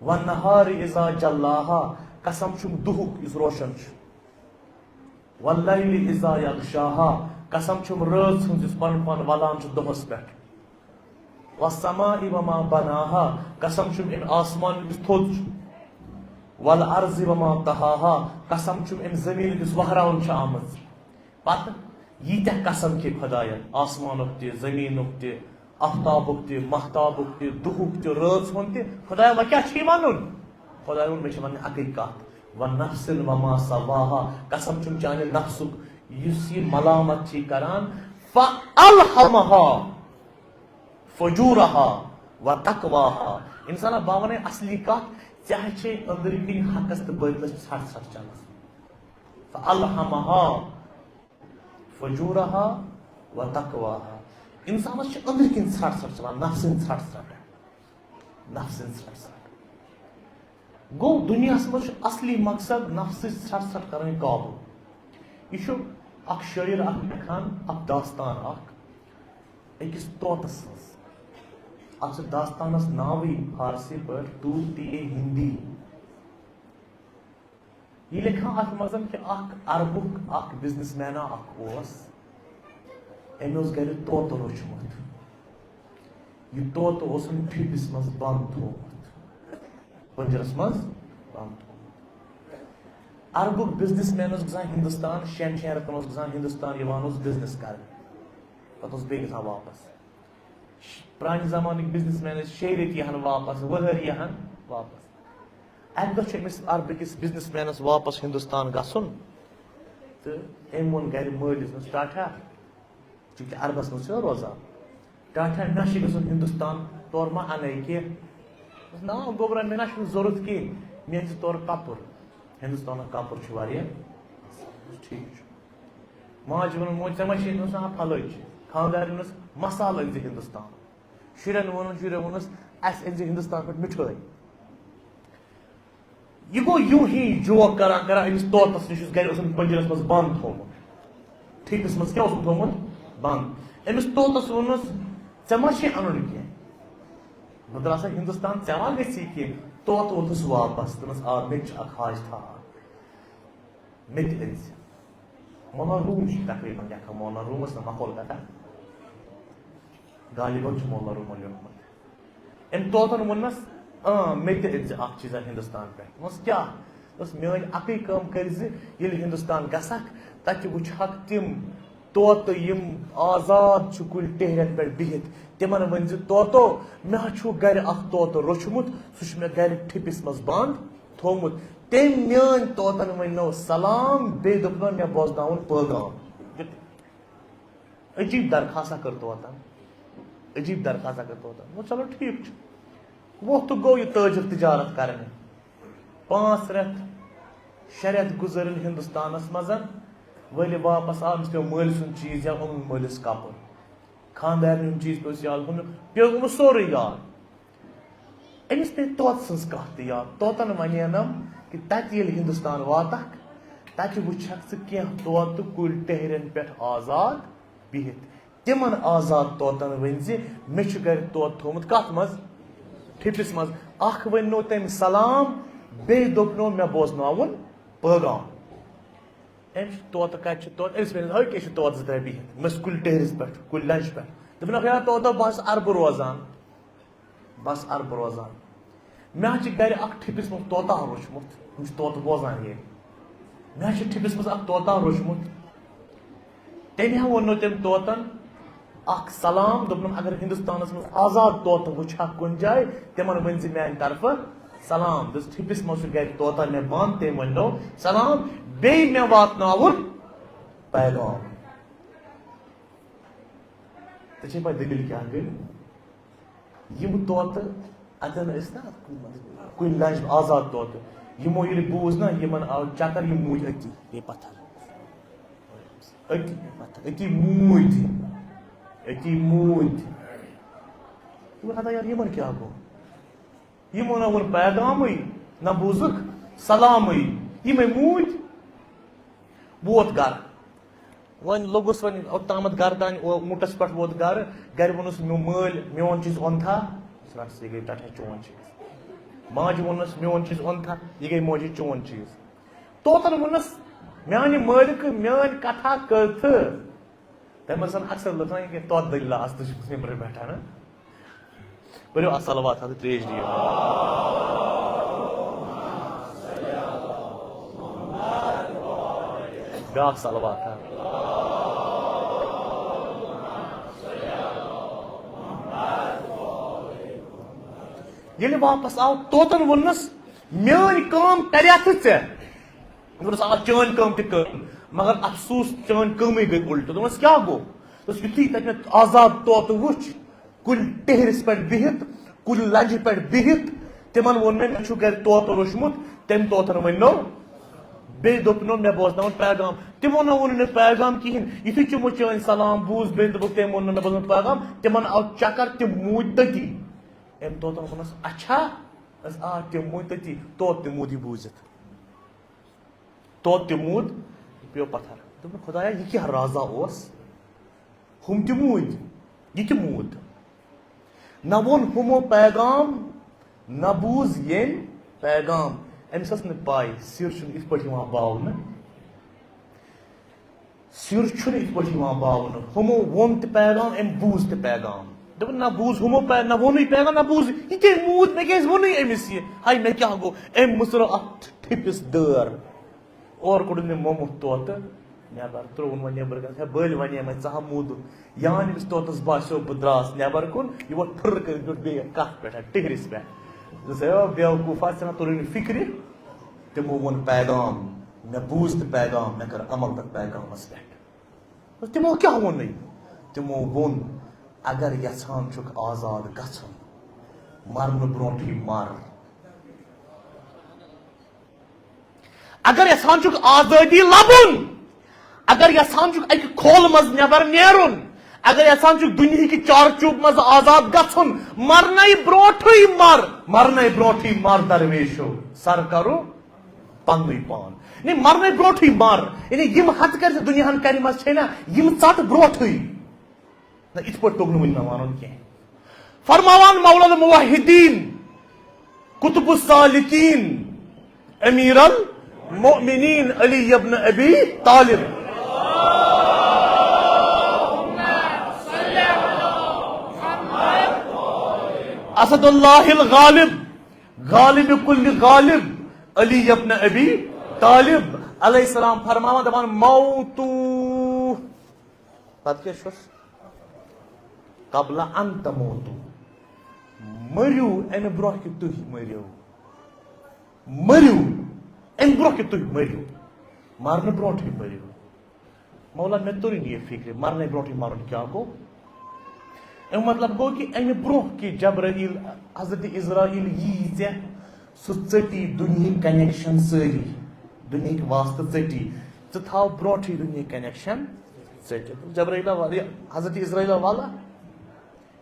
"والنهار اذا جلاها"، قسم چھُم دُہُک یُس روشن چھُ، "واللیل اذا یغشاها"، قسم چھُم رٲژ ہٕنٛز یُس پنُن پان ولان چھُ دۄہس پٮ۪ٹھ، "والسماء وما بناها"، قسم چھُم امہِ آسمان یُس تھوٚد چھُ، "والارض وما طحاها"، قسم چھُم امہِ زمین یُس وہراونہٕ چھِ آمٕژ۔ پتہٕ ییٖتیٛاہ قسم کھے خۄداین، آسمانُک تہِ، زٔمیٖنُک تہِ، آفتابُک تہِ، ماہتابُک تہِ، دُہُک تہِ، رٲژ ہُنٛد تہِ، خۄدایا، وۄنۍ کیٛاہ چھُے وَنُن؟ خۄداین ووٚن، مےٚ چھِ وَنٕنۍ اَکٕے کَتھ، "ونفس وما سواها"، قسم چھُم چانہِ نفسُک، یُس یہِ ملامت چھِ کران، "فالہمها فجورها وتقواها"۔ انسانا، بہٕ وَنَے اصلی کَتھ، ژےٚ ہا چھے أنٛدرٕ کِنۍ حقس تہٕ باطلس ژھٹھ ژھٹھ چلان۔ "فالہمها فجورها وتقواها"۔ انسانس چھِ أنٛدرۍ کِنۍ ژھرٛٹھ ژھرٛٹھ چلان، نفسٕنۍ ژھرٛٹھ ژھرٛٹھ۔ نفسٕنۍ ژھرٛٹھ ژھرٛٹھ۔ گوٚو، دُنیاہس منٛز چھُ اصلی مقصد نفسٕچ ژھرٛٹھ ژھرٛٹھ کرٕنۍ قابو۔ یہِ چھُ اکھ شٲعر اکھ لیکھان، اکھ داستان اکھ أکِس طوطس سٕنٛز۔ اتھ چھُ داستانس ناوٕے فارسی پٲٹھۍ طوطی ہندی۔ یہِ لیکھان اتھ منٛز کہِ اکھ عربُک اکھ بزنس مینا اکھ اوس، أمۍ اوس گرِ طوطہٕ روٚچھمُت۔ یہِ طوطہٕ اوسُن ٹھِپِس منٛز بنٛد تھوٚومُت، پٔنجرس منٛز بنٛد تھوٚومُت۔ عربُک بزنس مین اوس گژھان ہندوستان، شٮ۪ن شٮ۪ن رٮ۪تن اوس گژھان ہندوستان، یِوان اوس بزنس کرنہِ، پتہٕ اوس بیٚیہِ گژھان واپس۔ پرانہِ زمانٕکۍ بزنس مین ٲسۍ شیٚیہِ رٮ۪تۍ یِہن واپس، ؤہٕرۍ یِہن واپس۔ اکہِ دۄہ چھُ أمِس عربہٕ کِس بزنس مینس واپس ہندوستان گژھُن، تہٕ أمۍ ووٚن گرِ مٲلِس، دوٚپُس، "ٹاٹھا"، چونکہ عربس منٛز چھُ روزان، "ٹاٹھا، مےٚ چھُ گژھُن ہندوستان، تورٕ ما انے کینٛہہ؟" دوٚپُس، "نا گوٚبرا، مےٚ نا چھُنہٕ ضروٗرت کینٛہہ، مےٚ أنۍ زِ تورٕ کپُر، ہندوستانُک کپُر چھُ واریاہ اصل۔" دوٚپُس، "ٹھیٖک چھُ۔" ماجہِ ووٚنُن، "موج، ژےٚ ما چھے ہندوستان پھلٲنۍ چھِ؟" خانٛدارِنۍ ووٚنُس، "مسالہٕ أنۍ زِ ہندوستان۔" شُرٮ۪ن ووٚنُن، شُرٮ۪ن ووٚنُس، "اَسہِ أنۍ زِ ہندوستان پٮ۪ٹھ مِٹھٲے۔" یہِ گوٚو یوٗ ہی جوک کران کران أمِس طوطس نِش، یُس گرِ اوسُن پٔنجرس منٛز بنٛد تھوٚومُت۔ ٹھیٖکس منٛز کیٛاہ اوسُن تھوٚومُت؟ بنٛد۔ أمِس طوطس ووٚنُس، "ژےٚ ما چھے اَنُن کینٛہہ؟ بہٕ درٛاسا ہندوستان، ژےٚ ما گژھی کینٛہہ؟" طوطہٕ ووٚتھُس واپس، دوٚپنس، "آ، مےٚ تہِ چھُ اکھ حاجتھا اکھ۔" مےٚ تہِ أنۍ زِ۔ مولانا روم چھُ تقریباً لیکھان، مولانا رومس نہٕ ماحول کتھا، غالباً چھُ مولانا رومن لیوٚکھمُت۔ أمۍ طوطن ووٚننس، "اۭں، مےٚ تہِ أنۍ زِ اکھ چیٖزا ہندوستان پٮ۪ٹھ۔" دوٚپمس، "کیٛاہ؟" دوٚپمس، "میٲنۍ اکٕے کٲم کٔرۍ زِ، ییٚلہِ ہندوستان گژھکھ، تتہِ وٕچھکھ تِم طوطہٕ یِم آزاد چھِ کُلۍ ٹہرٮ۪ن پٮ۪ٹھ بِہِتھ، تِمن ؤنۍ زِ، 'طوطو، مےٚ ہا چھُ گرِ اکھ طوطہٕ روٚچھمُت، سُہ چھُ مےٚ گرِ ٹھِپِس منٛز بنٛد تھوٚومُت۔ تٔمۍ میٲنۍ طوطن ؤنۍ نو سلام، بیٚیہِ دوٚپنو مےٚ بوزناوُن پٲغام.'" عجیب درخواستہ کٔر طوطن، عجیب درخواستہ کٔر طوطن۔ وۄنۍ چلو ٹھیٖک چھُ، ووٚتھ تہٕ گوٚو یہِ تٲجر تجارت کرنہِ۔ پانٛژھ رٮ۪تھ، شےٚ رٮ۪تھ گُزٲرِن ہندوستانس منٛز، وٲلۍ واپس آو، أمِس پیوٚو مٲلۍ سُنٛد چیٖز یا اوٚنُن مٲلِس کپُر، خانٛدارنہِ ہُنٛد چیٖز پیوٚس یاد، ہُنٛد پیوٚو أمِس سورُے یاد۔ أمِس پیٚیہِ طوطہٕ سٕنٛز کَتھ تہِ یاد۔ طوطن وَنینَم، تتہِ ییٚلہِ ہندوستان واتکھ، تتہِ وٕچھکھ ژٕ کینٛہہ طوطہٕ کُلۍ ٹہرٮ۪ن پٮ۪ٹھ آزاد بِہِتھ۔ تِمن آزاد طوطن ؤنۍ زِ، مےٚ چھُ گرِ طوطہٕ تھوٚومُت کتھ منٛز؟ ٹھِپِس منٛز۔ اکھ ؤنۍ نو تٔمۍ سلام، بیٚیہِ دوٚپ نو مےٚ بوزناوُن پٲغام۔ أمِس چھُ طوطہٕ، کتہِ چھُ طوطہٕ؟ أمِس ؤنِتھ، أکۍ چھِ طوطہٕ زٕ ترٛےٚ بِہِتھ، مےٚ ٲس کُلۍ ٹہرِس پٮ۪ٹھ، کُلۍ لنجہِ پٮ۪ٹھ۔ دوٚپُن، اکھ یا طوطہ، بہٕ حظ چھُس عربہٕ روزان۔ بس عربہٕ روزان۔ مےٚ حظ چھِ گرِ اکھ ٹھِپِس منٛز طوطہ روچھمُت۔ یِم چھِ طوطہٕ بوزان ییٚتہِ۔ مےٚ حظ چھِ ٹھِپِس منٛز اکھ طوطہ روچھمُت۔ تٔمۍ ہا ووٚن نہٕ تٔمۍ طوطن اکھ سلام، دوٚپنم، اگر ہندوستانس منٛز آزاد طوطہٕ وٕچھ ہا کُنہِ جایہِ، تِمن ؤنۍ زِ میانہِ طرفہٕ سلام۔ دوٚپُس، ٹھِپِس منٛز چھُ گرِ طوطہ مےٚ بنٛد، تٔمۍ ؤنۍ نو سلام، بیٚیہِ مےٚ واتناوُن پیغام۔ ژےٚ چھے پَے دٔلیٖل کیٛاہ گٔے؟ یِم طوطہٕ اَتٮ۪ن ٲسۍ نا کُنہِ لنجہِ آزاد طوطہٕ، یِمو ییٚلہِ بوٗز نا، یِمن آو چکر، یِم موٗدۍ أتی، بیٚیہِ پتھر۔ أتی، أتی موٗدۍ، أتی موٗدۍ۔ دوٚپُکھ، ہتا یار، یِمن کیٛاہ گوٚو؟ یِمو نہ ووٚن پیغامٕے، نہ بوٗزُکھ سلامٕے، یِمے موٗدۍ۔ ووت گرٕ۔ وۄنۍ لوٚگُس وۄنۍ اوٚتامَتھ گرٕ تانۍ، او-، اوٗنٹَس پٮ۪ٹھ ووت گرٕ۔ گرِ ووٚنُس، "میو-، مٲلۍ، میون چیٖز اوٚن تھا؟" دوٚپُس، "رَٹھ سا، یہِ گٔے پٮ۪ٹھَے چون چیٖز۔" ماجہِ ووٚنُس، "میون چیٖز اوٚن تھا؟" یہِ گٔے ماجہِ چون چیٖز۔ طوطن ووٚنُس، "میانہِ مٲلکہٕ، میٲنۍ کتھا کٔرتھٕ۔" تَمہِ منٛز چھَنہٕ اکثر لُکن یہِ کینٛہہ توتہِ دٔلیٖلہ آسان، تُہۍ چھِو نیٚبرٕ پٮ۪ٹھ اَنان۔ پٔرِو اَتھ صلوات ہَتھ تہٕ ترٛیش دِیِو۔ بیٛاکھ صلوات ہا۔ ییٚلہِ واپس آو، طوطن ووٚننَس، "میٲنۍ کٲم کریتھ ژےٚ؟" دوٚپنَس، "آ، چٲنۍ کٲم تہِ کٔر، مگر افسوس، چٲنۍ کٲمٕے گٔے اُلٹہٕ۔" دوٚپنَس، "کیٛاہ گوٚو؟" دوٚپُس، "یُتھُے تَتہِ مےٚ آزاد طوطہٕ وُچھ، کُلۍ ٹِہرِس پٮ۪ٹھ بِہِتھ، کُلۍ لَنجہِ پٮ۪ٹھ بِہِتھ، تِمَن ووٚن مےٚ، مےٚ چھُ گَرِ طوطہٕ روٚچھمُت، تَمہِ طوطَن ؤنۍ نو، بیٚیہِ دوٚپ تِمو، مےٚ بوزناوُن پیغام۔ تِمو نہ ووٚن نہٕ پیغام کِہیٖنۍ۔ یُتھُے تِمو چٲنۍ سلام بوٗز، بیٚیہِ دوٚپُکھ، تٔمۍ ووٚن نہٕ مےٚ بوزناوُن پیغام، تِمَن آو چکر، تِم موٗدۍ تٔتی۔" أمۍ طوطَن ووٚنُس، "اچھا؟" دوٚپُس، "آ، تِم موٗدۍ تٔتی، طوطہٕ تہِ موٗدۍ یہِ بوٗزِتھ۔" طوطہٕ تہِ موٗد، یہِ پیوٚو پتھر۔ دوٚپُن، "خدایا، یہِ کیٛاہ رازا اوس؟ ہُم تہِ موٗدۍ، یہِ تہِ موٗد۔ نہ ووٚن ہُمو پیغام، نہ بوٗز ییٚمۍ پیغام۔" أمِس ٲس نہٕ پَے، سِر چھُنہٕ یِتھ پٲٹھۍ یِوان باونہٕ۔ سِر چھُنہٕ یِتھ پٲٹھۍ یِوان باونہٕ۔ ہُمو ووٚن تہِ پیغام، أمۍ بوٗز تہِ پیغام۔ دوٚپُن، "نہ بوٗز ہُمو پے-، نہ ووٚنُے پیغام، نہ بوٗز۔ یہِ کیٛازِ موٗد؟ مےٚ کیٛازِ ووٚنُے أمِس یہِ؟ ہاے، مےٚ کیٛاہ گوٚو؟" أمۍ مٕژرٲو اَتھ ٹھِپِس دٲر۔ اورٕ کوٚڑُن مےٚ مومُت طوطہٕ نٮ۪بر، ترٛووُن وۄنۍ نٮ۪برٕ کَنہِ۔ ہے، بٔلۍ وَنے مےٚ، ژٕ ہا موٗدُکھ۔ یہِ ہا أمِس طوطَس باسیو، بہٕ درٛاس نٮ۪بر کُن، یہِ ووٚتھ پھٕرٕ کٔرِتھ بیوٗٹھ بیٚیہِ کَتھ پٮ۪ٹھ، ٹِہرِس پٮ۪ٹھ۔ دوٚپُس، "ہے، بیوقوٗفا، ژےٚ نا توٚرُے نہٕ فِکرِ؟" تِمو ووٚن پیغام، مےٚ بوٗز تہٕ پیغام، مےٚ کٔر عمل تَتھ پیغامَس پٮ۪ٹھ۔ تِمو کیٛاہ ووٚنُے؟ تِمو ووٚن، اگر یژھان چھُکھ آزاد گژھُن، مرنہٕ برونٛٹھٕے مر۔ اگر یژھان چھُکھ آزٲدی لبُن، اگر یژھان چھُکھ اکہِ کھولہٕ منٛز نٮ۪بر نیرُن، اگر یژھان چھُکھ دُنیہٕکہِ چارچوب منٛز آزاد گژھُن، مرنَے برونٛٹھٕے مر، مرنَے برونٛٹھٕے مر درویشو، سر کرو پننُے پان۔ یعنی مرنَے برونٛٹھٕے مر۔ یعنی یِم ہتہٕ کرِ ژےٚ دُنیاہن کرِ منٛز چھے نا، یِم ژٹ برونٛٹھٕے۔ نہ، یِتھ پٲٹھۍ توٚگ نہٕ وٕنہِ مےٚ وَنُن کینٛہہ۔ فرماوان مولا الموحدین، قطب السالکین، امیر المؤمنین علی ابن ابی طالب۔ اسد اللہ الغالب، غالب کل غالب، علی ابن ابی طالب علیہ السلام فرماوان، دپان، موتو۔ پتہٕ کیٛاہ چھُس؟ قبل ان تموتو۔ مٔرِو اَمہِ برونٛہہ کہِ تُہۍ مٔرِو۔ مٔرِو اَمہِ برونٛہہ کہِ تُہۍ مٔرِو۔ مرنہٕ برونٛٹھٕے مٔرِو۔ مولا، مےٚ توٚرُے نہٕ یہِ فِکرِ، مرنَے برونٛٹھٕے مرُن کیٛاہ گوٚو؟ اَمیُک مطلب گوٚو کہِ اَمہِ برونٛہہ کہِ جبرائیل، حضرت عزرائیل یی ژےٚ، سُہ ژٔٹی دُنیہٕکۍ connection سٲری، دُنیہٕکۍ واسطہٕ ژٔٹی۔ ژٕ تھاو برونٛٹھٕے دُنیہٕکۍ connection ژٔٹِتھ۔ جبرائیل وَل-، یہِ حضرت عزرائیل وَلہ،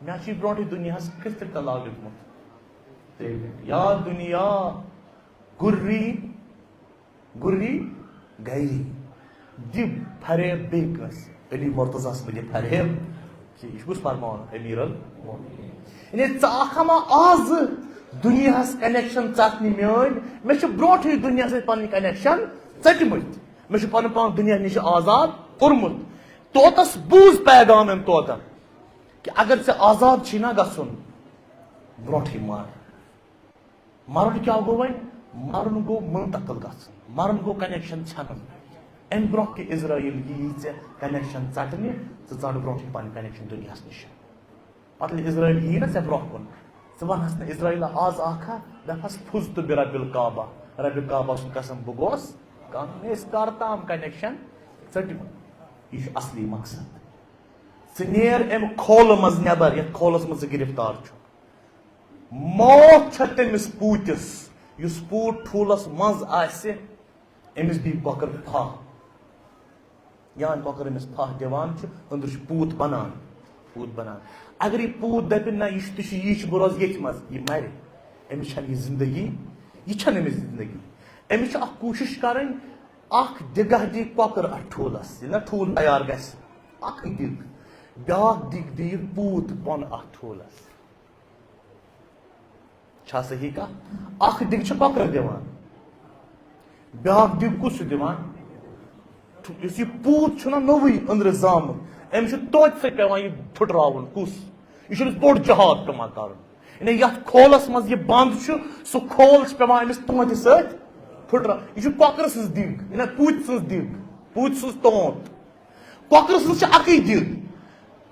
مےٚ چھُے برونٛٹھٕے دُنیاہَس کِتھ کٔنۍ تَلہٕ لیوٚکھمُت۔ ترٛیٚیہِ لَٹہِ، یا دُنیا، گُری گُری گری، دِ فریب بیٚیہِ کٲنٛسہِ۔ علی مرتضیٰ ہس مہٕ دِ فریب۔ یہِ چھُ کُس فرماوان؟ امیر المومنین۔ یعنی ژٕ آکھ ہا ما آزٕ دُنیاہس connection ژٹنہِ میٲنۍ؟ مےٚ چھِ برونٹھٕے دُنیاہس سۭتۍ پنٕنۍ connection ژٔٹمٕتۍ۔ مےٚ چھُ پنُن پان دُنیا نِش آزاد کوٚرمُت۔ طوطس بوٗز پیغام أمۍ طوطن کہِ اگر ژےٚ آزاد چھی نا گژھُن، برونٹھٕے مر۔ مرُن کیٛاہ گوٚو وۄنۍ؟ مرُن گوٚو منتقل گژھُن، مرُن گوٚو connection ژھٮ۪نُن۔ اَمہِ برونٛہہ کہِ عزرائیل یی ژےٚ connection ژٹنہِ، ژٕ ژٹ برونٛٹھٕے پنٕنۍ connection دُنیاہس نِش۔ پتہٕ ییٚلہِ عزرائیل یی نا ژےٚ برونٛہہ کُن، ژٕ ونس نہٕ عزرائیل آز اکھ ہا، دپس فزت برب الکعبہ، ربِ کعبہ سُنٛد قسم بہٕ گوس کم، مےٚ ٲسۍ کر تام connection ژٔٹمٕتۍ۔ یہِ چھُ اصلی مقصد۔ ژٕ نیر امہِ کھولہٕ منٛز نٮ۪بر، یتھ کھولس منٛز ژٕ گرفتار چھُکھ۔ موت چھےٚ تٔمِس پوٗتِس، یُس پوٗت ٹھوٗلس منٛز آسہِ، أمِس دی کۄکر پھاہ۔ یا کۄکر أمِس پھاہ دِوان چھُ، أنٛدرٕ چھُ پوٗت بنان، پوٗت بنان۔ اگر یہِ پوٗت دَپہِ، "نہ، یہِ چھُ، تہِ چھُ، یی چھُ، بہٕ روزٕ ییٚتھۍ منٛز"، یہِ مَرِ۔ أمِس چھَنہٕ یہِ زِندگی، یہِ چھَنہٕ أمِس زِندگی۔ أمِس چھِ اَکھ کوٗشِش کَرٕنۍ، اَکھ دِگاہ دی کۄکر اَتھ ٹھوٗلَس، ییٚلہِ نہ ٹھوٗل تیار گژھِ، اَکٕے دِگ، بیٛاکھ دِگ دی یہِ پوٗت بۄنہٕ اَتھ ٹھوٗلَس۔ چھا صحیح کتھ؟ اکھ دِگ چھِ کۄکر دِوان، بیٛاکھ دِگ کُس چھُ دِوان؟ یُس یہِ پوٗت چھُنہ نوٚوُے أنٛدرٕ زامُت، أمِس چھُ توتہِ سۭتۍ پٮ۪وان یہِ پھُٹراوُن۔ کُس؟ یہِ چھُ أمِس بوٚڑ جہاد پٮ۪وان کرُن۔ یعنی یتھ کھولس منٛز یہِ بنٛد چھُ، سُہ کھول چھُ پٮ۪وان أمِس تونتہِ سۭتۍ پھُٹرا-، یہِ چھُ کۄکرٕ سٕنٛز دِگ، یہِ نہ پوٗتۍ سٕنٛز دِگ، پوٗتۍ سٕنٛز تونت۔ کۄکرٕ سٕنٛز چھِ اکٕے دِگ،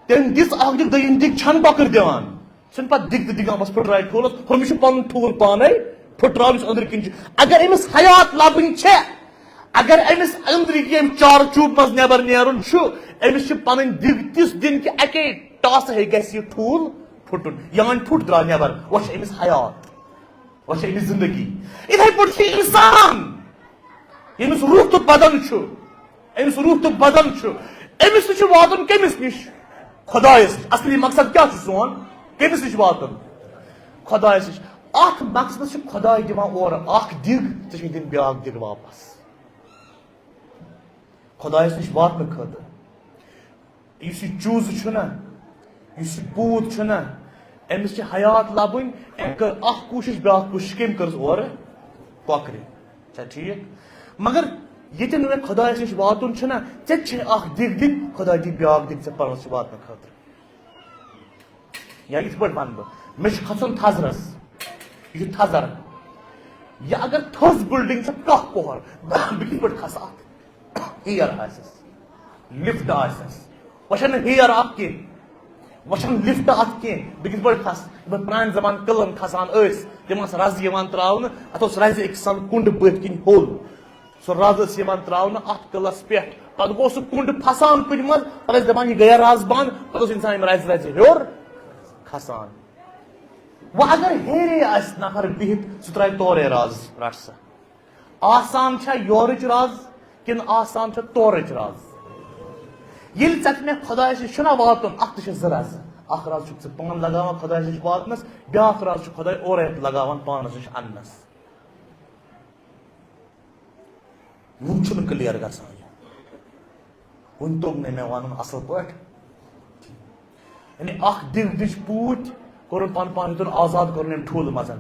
تٔمۍ دِژ اکھ دِگ، دوٚیِم دِگ چھَنہٕ کۄکٕر دِوان۔ سُہ چھُنہٕ پَتہٕ دِگ تہٕ دِگان بَس پھٕٹرایہِ ٹھوٗلَس، ہُمِس چھُ پَنُن ٹھوٗل پانَے پھٕٹراوُن یُس أنٛدرٕ کِنۍ چھُ۔ اگر أمِس حیات لَبٕنۍ چھےٚ، اگر أمِس أنٛدرٕ کِنۍ ییٚمہِ چارٕ چوٗبہٕ منٛز نٮ۪بر نیرُن چھُ، أمِس چھِ پَنٕنۍ دِگ تِژھ دِنۍ کہِ اَکے ٹاسہٕ ہیٚکہِ گژھِ یہِ ٹھوٗل پھُٹُن۔ یا وۄنۍ پھُٹ درٛاو نٮ۪بر، وۄنۍ چھِ أمِس حیات، وۄنۍ چھِ أمِس زِندگی۔ یِتھَے پٲٹھۍ چھُ اِنسان، ییٚمِس روح تہٕ بدن چھُ، أمِس روح تہٕ بدن چھُ، أمِس تہِ چھُ واتُن کٔمِس نِش؟ خۄدایَس نِش۔ اصلی مقصد کیٛاہ چھُ سون؟ کٔمِس نِش واتُن؟ خۄدایَس نِش۔ اَتھ مقصدَس چھُ خۄداے دِوان اورٕ اَکھ دِگ، ژےٚ چھُے دِنۍ بیٛاکھ دِگ واپَس۔ خۄدایَس نِش واتنہٕ خٲطرٕ۔ یُس یہِ چوٗزٕ چھُنہ، یُس یہِ پوٗت چھُنہ، أمِس چھِ حیات لَبٕنۍ۔ أمۍ کٔر اَکھ کوٗشِش، بیٛاکھ کوٗشِش کٔمۍ کٔرٕس اورٕ؟ کۄکرِ۔ چھا ٹھیٖک؟ مگر ییٚتٮ۪ن نہٕ مےٚ خۄدایَس نِش واتُن چھُنہ، ژےٚ تہِ چھے اَکھ دِگ دِنۍ، خۄداے دی بیٛاکھ دِگ ژےٚ پَرُس واتنہٕ خٲطرٕ۔ یا یِتھ پٲٹھۍ وَنہٕ بہٕ، مےٚ چھُ کھَسُن تھَزرَس، یہِ چھُ تھَزَر۔ یا اگر تھٔز building چھےٚ کاہ پۄہَر، بہٕ کِتھ پٲٹھۍ کھَسہٕ اَتھ؟ ہیر آسٮ۪س، lift آسٮ۪س، وۄنۍ چھَنہٕ ہیر اَتھ کینٛہہ، وۄنۍ چھَنہٕ lift اَتھ کینٛہہ، بہٕ کِتھ پٲٹھۍ کھَسہٕ؟ یِتھ پٲٹھۍ پرٛانہِ زمانہٕ قٕلَن کھَسان ٲسۍ، تِم آسہٕ رَزٕ یِوان ترٛاونہٕ، اَتھ اوس رَزِ أکِس سان کُنٛڈ پٔتھۍ کِنۍ ہوٚل۔ سُہ رَز ٲس یِوان ترٛاونہٕ اَتھ قٕلَس پٮ۪ٹھ۔ پَتہٕ گوٚو سُہ کُنٛڈ پھَسان کُنہِ منٛز، پَتہٕ ٲسۍ دَپان، "یہِ گٔیہ رَز بنٛد"، پَتہٕ اوس اِنسان یِم رَزِ رَزِ ہیوٚر کھَسان۔ وۄنۍ اگر ہیٚرے آسہِ نفر بِہِتھ، سُہ ترٛاوِ تورے رَز، رَٹ سا۔ آسان چھا یورٕچ رَز کِنہٕ آسان چھا تورٕچ رَز؟ ییٚلہِ ژےٚ تہٕ مےٚ خۄدایَس نِش چھُنہ واتُن، اَتھ تہِ چھِ زٕ رَزٕ۔ اَکھ رَز چھُکھ ژٕ پانہٕ لگاوان خۄدایَس نِش واتنَس، بیٛاکھ رَز چھُ خۄداے اورَے لگاوان پانَس نِش اَننَس۔ وُنہِ چھُنہٕ clear گژھان یہِ۔ وُنہِ توٚگ نہٕ مےٚ وَنُن اَصٕل پٲٹھۍ۔ یعنی اَکھ دِگ دِژ پوٗتۍ، کوٚرُن پَنُن پان ہیوٚتُن آزاد، کوٚرُن أمۍ ٹھوٗلہٕ منٛز۔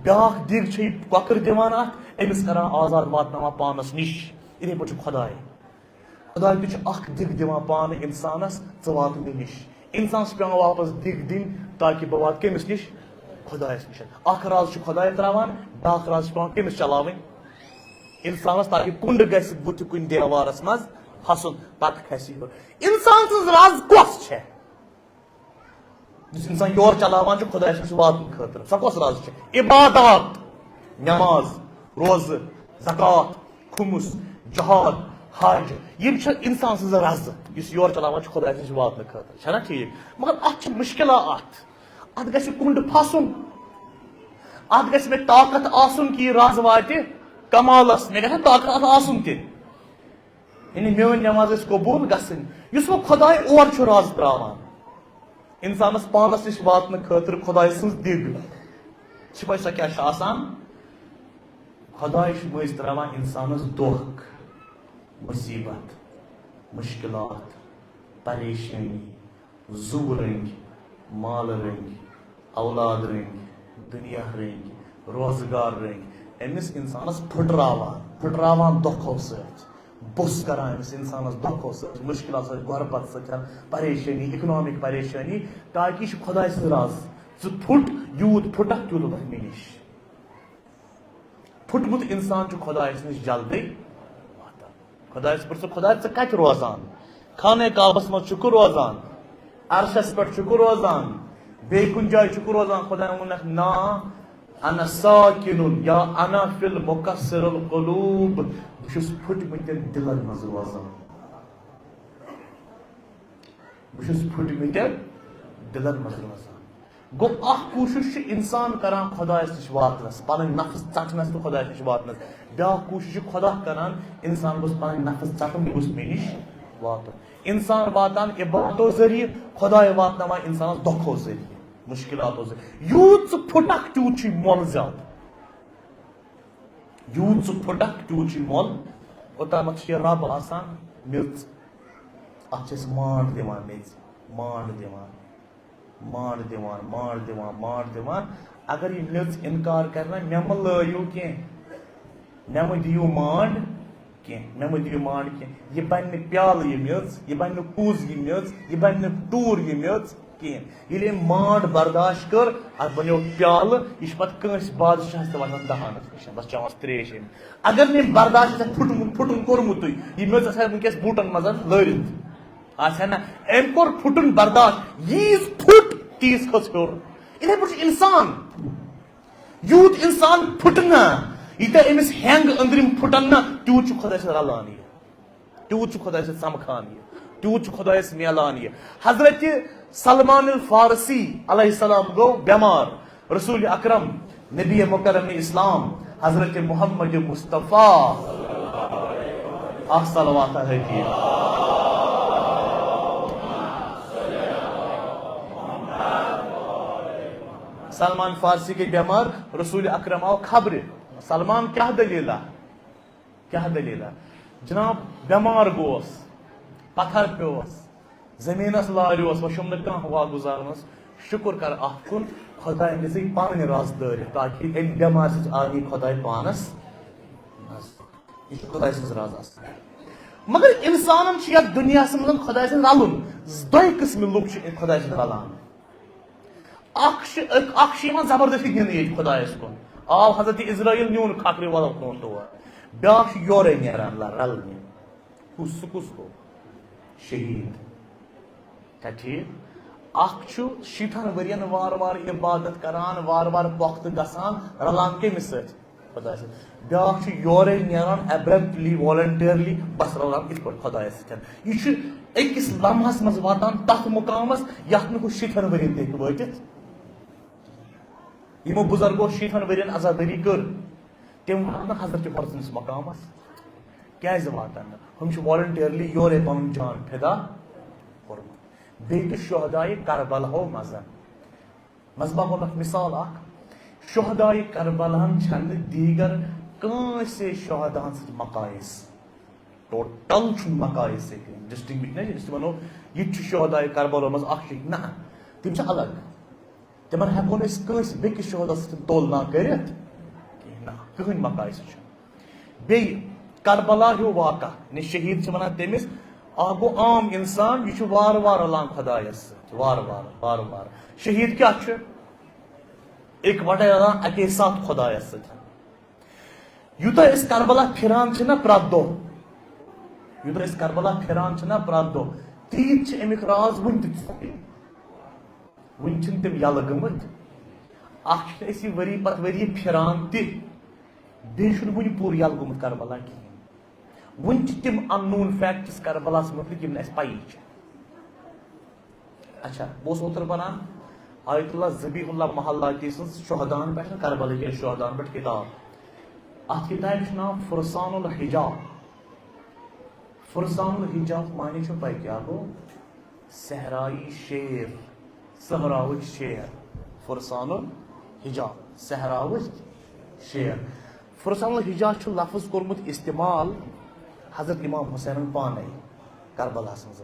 بیٛاکھ دِگ چھِ یہِ کۄکٕر دِوان اَتھ، أمِس کَران آزاد، واتناوان پانَس نِش۔ یِتھَے پٲٹھۍ چھُ خۄداے۔ خۄداے تہِ چھُ اَکھ دِگ دِوان پانہٕ اِنسانَس، "ژٕ وات مےٚ نِش۔" اِنسانَس چھُ پٮ۪وان واپَس دِگ دِنۍ تاکہِ بہٕ واتہٕ کٔمِس نِش؟ خۄدایَس نِش۔ اَکھ راز چھُ خۄداے ترٛاوان، بیٛاکھ راز چھِ پٮ۪وان کٔمِس چلاوٕنۍ؟ اِنسانَس، تاکہِ کُنٛڈ گژھِ بُتھِ کُنہِ دیوارَس منٛز پھَسُن، پَتہٕ کھسہِ ہیوٚر۔ اِنسان سٕنٛز راز کۄس چھےٚ؟ یُس اِنسان یورٕ چلاوان چھُ خۄدایَس نِش واتنہٕ خٲطرٕ، سۄ کۄس راز چھےٚ؟ عبادات، نماز، روزٕ، زکوٰۃ، خُمُس، جہاد، حج، یِم چھِ اِنسان سٕنٛز رَزٕ، یُس یورٕ چلاوان چھُ خۄدایَس نِش واتنہٕ خٲطرٕ۔ چھَنا ٹھیٖک؟ مگر اَتھ چھِ مُشکِلات۔ اَتھ گژھِ کُنٛڈ پھَسُن، اَتھ گژھِ مےٚ طاقت آسُن کہِ یہِ رَز واتہِ کمالَس، مےٚ گژھِ طاقت اَتھ آسُن تہِ۔ یعنی میٲنۍ نماز گژھِ قبوٗل گژھٕنۍ۔ یُس وۄنۍ خۄداے اورٕ چھُ رَز ترٛاوان اِنسانَس پانَس نِش واتنہٕ خٲطرٕ، خۄداے سٕنٛز دِگ چھِ پَے سۄ کیٛاہ چھِ آسان؟ خۄداے چھُ مٔنٛزۍ ترٛاوان اِنسانَس دۄکھ، مُصیٖبت، مُشکِلات، پریشٲنی، زُو رٔنٛگۍ، مال رٔنٛگۍ، اولاد رٔنٛگۍ، دُنیا رٔنٛگۍ، روزگار رٔنٛگۍ، أمِس اِنسانَس پھٕٹراوان، پھٕٹراوان دۄکھو سۭتۍ، بوٚس کران أمِس اِنسانَس دۄکھو سۭتۍ، مُشکِلات سۭتۍ، غربت سۭتۍ، پریشٲنی، اِکنامِک پریشٲنی، تاکہِ یہِ چھُ خۄداے سٕنٛز رَز۔ ژٕ پھُٹ، یوٗت پھُٹکھ، تیوٗت وَتھِ مےٚ نِش۔ پھُٹمُت اِنسان چھُ خۄدایَس نِش جلدی واتان۔ خۄدایَس پرٛژھُکھ، "خۄدایا، ژٕ کَتہِ روزان؟ خانہ کعبَس منٛز چھُکھٕ روزان؟ عرشَس پٮ۪ٹھ چھُکھٕ روزان؟ بیٚیہِ کُنہِ جایہِ چھُکھٕ روزان؟" خۄدایَن ووٚنُکھ، "نا، انا ساکنُن یا انا فی المکسر القلوب، بہٕ چھُس پھُٹمٕتٮ۪ن دِلَن منٛز روزان۔" بہٕ چھُس پھُٹمٕتٮ۪ن دِلَن منٛز روزان۔ گوٚو، اکھ کوٗشِش چھُ اِنسان کران خۄدایَس نِش واتنَس، پَنٕنۍ نفس ژَٹنَس تہٕ خۄدایَس نِش واتنَس۔ بیٛاکھ کوٗشِش چھُ خۄدا کران، اِنسان گوٚژھ پَنٕنۍ نفس ژَٹُن، یہِ گوٚژھ مےٚ نِش واتُن۔ اِنسان واتان عبادتو ذٔریعہٕ، خۄداے واتناوان اِنسانَس دۄکھو ذٔریعہٕ، مُشکِلاتو ذٔریعہٕ۔ یوٗت ژٕ پھُٹکھ، تیوٗت چھُے مۄل زیادٕ۔ یوٗت ژٕ پھُٹکھ، تیوٗت چھُے مۄل۔ اوٚتامَتھ چھِ یہِ رَب آسان میٚژ۔ اَتھ چھِ أسۍ مانٛڈ دِوان میٚژِ، مانٛڈ دِوان، مانٛڈ دِوان، مانٛڈ دِوان، مانٛڈ دِوان۔ اگر یہِ میٚژ اِنکار کَرِ نہ، "مےٚ مہٕ لٲیِو کینٛہہ، مےٚ مہٕ دِیِو مانٛڈ کینٛہہ، مےٚ مہٕ دِیِو مانٛڈ کینٛہہ، یہِ بَنہِ نہٕ پیٛالہٕ یہِ میٚژ، یہِ بَنہِ نہٕ کوٗز یہِ میٚژ، یہِ بَنہِ نہٕ ٹوٗر یہِ میٚژ کِہیٖنۍ۔" ییٚلہِ أمۍ مانٛڈ برداشت کٔر، اَتھ بَنیو پیٛالہٕ، یہِ چھُ پَتہٕ کٲنٛسہِ بادشاہَس تہِ وَنان دَہانَس نِش، بَس چٮ۪وان ترٛیش أمۍ۔ اگر نہٕ أمۍ برداشت آسہِ پھُٹمُت، پھُٹُن کوٚرمُتُے، یہِ میٚژ آسہِ ہا وٕنکیٚس بوٗٹَن منٛز لٲرِتھ۔ آسہِ ہا نہ، أمۍ کوٚر پھُٹُن برداشت، ییٖژ پھُٹ، تیٖژ کھٔژ ہیوٚر۔ یِتھَے پٲٹھۍ چھُ اِنسان۔ یوٗت اِنسان پھُٹہِ نہ، ییٖتیٛاہ أمِس ہٮ۪نٛگ أنٛدرِم پھُٹن نہ، تیوٗت چھُ خۄدایہِ سۭتۍ رلان یہِ، تیوٗت چھُ خۄدایہِ سۭتۍ سمکھان یہِ، تیوٗت چھُ خۄدایس میلان یہِ۔ حضرت سلمان الفارسی علیہ السلام گوٚو بٮ۪مار۔ رسول اکرم، نبی مکرم اسلام، حضرت محمد مصطفیٰ، اکھ صلوات ہیٚتہِ۔ سلمان فارسی گٔے بٮ۪مار، رسول اکرم آو خبرِ۔ سلمان، کیٛاہ دٔلیٖلہ؟ کیٛاہ دٔلیٖلہ؟ جناب، بٮ۪مار گوس، پتھر پیوس، زٔمیٖنس لاریوس، وۄنۍ چھُم نہٕ کانٛہہ واگُزار منٛز۔ شُکُر کر اتھ کُن، خۄداین دِژٕے پنٕنۍ رز دٲرِتھ، تاکہِ امہِ بٮ۪مارِ سۭتۍ آیہِ خۄداے پانس نزدیٖک۔ یہِ چھُ خۄداے سٕنٛز رز آسان۔ مگر انسانن چھُ یتھ دُنیاہس منٛز خۄداے سۭتۍ رلُن۔ دۄیہِ قٕسمہِ لُکھ چھِ خۄداے سۭتۍ رلان۔ اکھ چھِ، اکھ چھِ یِوان زبردستی دِنہٕ ییٚتہِ خۄدایس کُن۔ آو حضرت عزرائیل، نیوٗن کھکھرِ وَلَو کھوٚن تور۔ بیٛاکھ چھُ یورَے نیران ل-، رَلنہِ۔ کُس، سُہ کُس گوٚو؟ شہیٖد۔ چھا ٹھیٖک؟ اکھ چھُ شیٖٹھن ؤرین وارٕ وارٕ عبادت کران، وارٕ وارٕ پۄختہٕ گژھان، رَلان کٔمِس سۭتۍ؟ خۄدایَس سۭتۍ۔ بیٛاکھ چھُ یورَے نیران abruptly، voluntarily، بس رَلان کِتھ پٲٹھۍ خۄدایَس سۭتۍ۔ یہِ چھُ أکِس لمحس منٛز واتان تتھ مُقامس، یتھ نہٕ ہُہ شیٖٹھن ؤرین تہِ ہیٚکہِ وٲتِتھ۔ یِمو بُزرگو شیٖٹھن ؤرین عزادٲری کٔر، تِم واتن نہٕ حضرت حسنس مقامس۔ کیازِ واتن نہٕ؟ ہُم چھِ voluntarily یورے پنُن جان فدا کوٚرمُت۔ بیٚیہِ تہِ شہدایہِ کربلاہو منٛز۔ منٛز ما ووٚنُکھ مثال اکھ، شہدایہِ کربلاہن چھنہٕ دیٖگر کٲنٛسے شہداہن سۭتۍ مقایس۔ Total چھُنہٕ مقایس ہیٚکہِ distinguish نہ، أسۍ وَنو، یہِ تہِ چھُ شہدایہِ کربلا منٛز اکھ شہیٖد۔ نہ، تِم چھِ الگ۔ تِمن ہٮ۪کو نہٕ أسۍ کٲنٛسہِ بیٚکِس شہدس سۭتۍ تُلنا کٔرِتھ کِہیٖنۍ۔ نہ، کٕہٕنۍ مقایسہٕ چھُنہٕ۔ بیٚیہِ کربلا ہیوٗ واقعہ، یعنی شہیٖد چھِ وَنان تٔمِس، اکھ گوٚو عام اِنسان، یہِ چھُ وارٕ وارٕ رَلان خۄدایَس سۭتۍ، وارٕ وارٕ، وارٕ وارٕ۔ شہیٖد کیٛاہ چھُ؟ اِکوَٹَے رَلان اَکے ساتہٕ خۄدایَس سۭتۍ۔ یوٗتاہ أسۍ کربلا پھِران چھِ نہ پرٛٮ۪تھ دۄہ، یوٗتاہ أسۍ کربلا پھِران چھِ نہ پرٛٮ۪تھ دۄہ، تیٖتۍ چھِ اَمِکۍ راز وٕنہِ تہِ ژھۄپہٕ۔ وٕنہِ چھِنہٕ تِم یَلہٕ گٔمٕتۍ۔ اَکھ چھِنہٕ أسۍ یہِ ؤری پَتہٕ ؤری پھِران تہِ، بیٚیہِ چھُنہٕ وٕنہِ پوٗرٕ یَلہٕ گوٚمُت کربلا کِہیٖنۍ۔ وٕنہِ چھِ تِم unknown facts کربلاہَس مُتعلِق، یِم نہٕ اَسہِ پَیی چھِ۔ اچھا، بہٕ اوسُس اوترٕ پَران آیت اللہ ذبیح اللہ محلاتی سٕنٛز شہداہَن پٮ۪ٹھ، کربلا کٮ۪ن شہداہَن پٮ۪ٹھ کِتاب۔ اَتھ کِتابہِ چھُ ناو فرسان الحجاب۔ فرسان الحجاب معنی چھُ پَے کیٛاہ گوٚو؟ صحرائی شیر، صحراوٕکۍ شیر، فرسان الحجاب، صحراوٕکۍ شیر۔ فرسان الحجاز چھُ لفظ کوٚرمُت استعمال حضرت امام حسینن پانے کربلاہس منٛز۔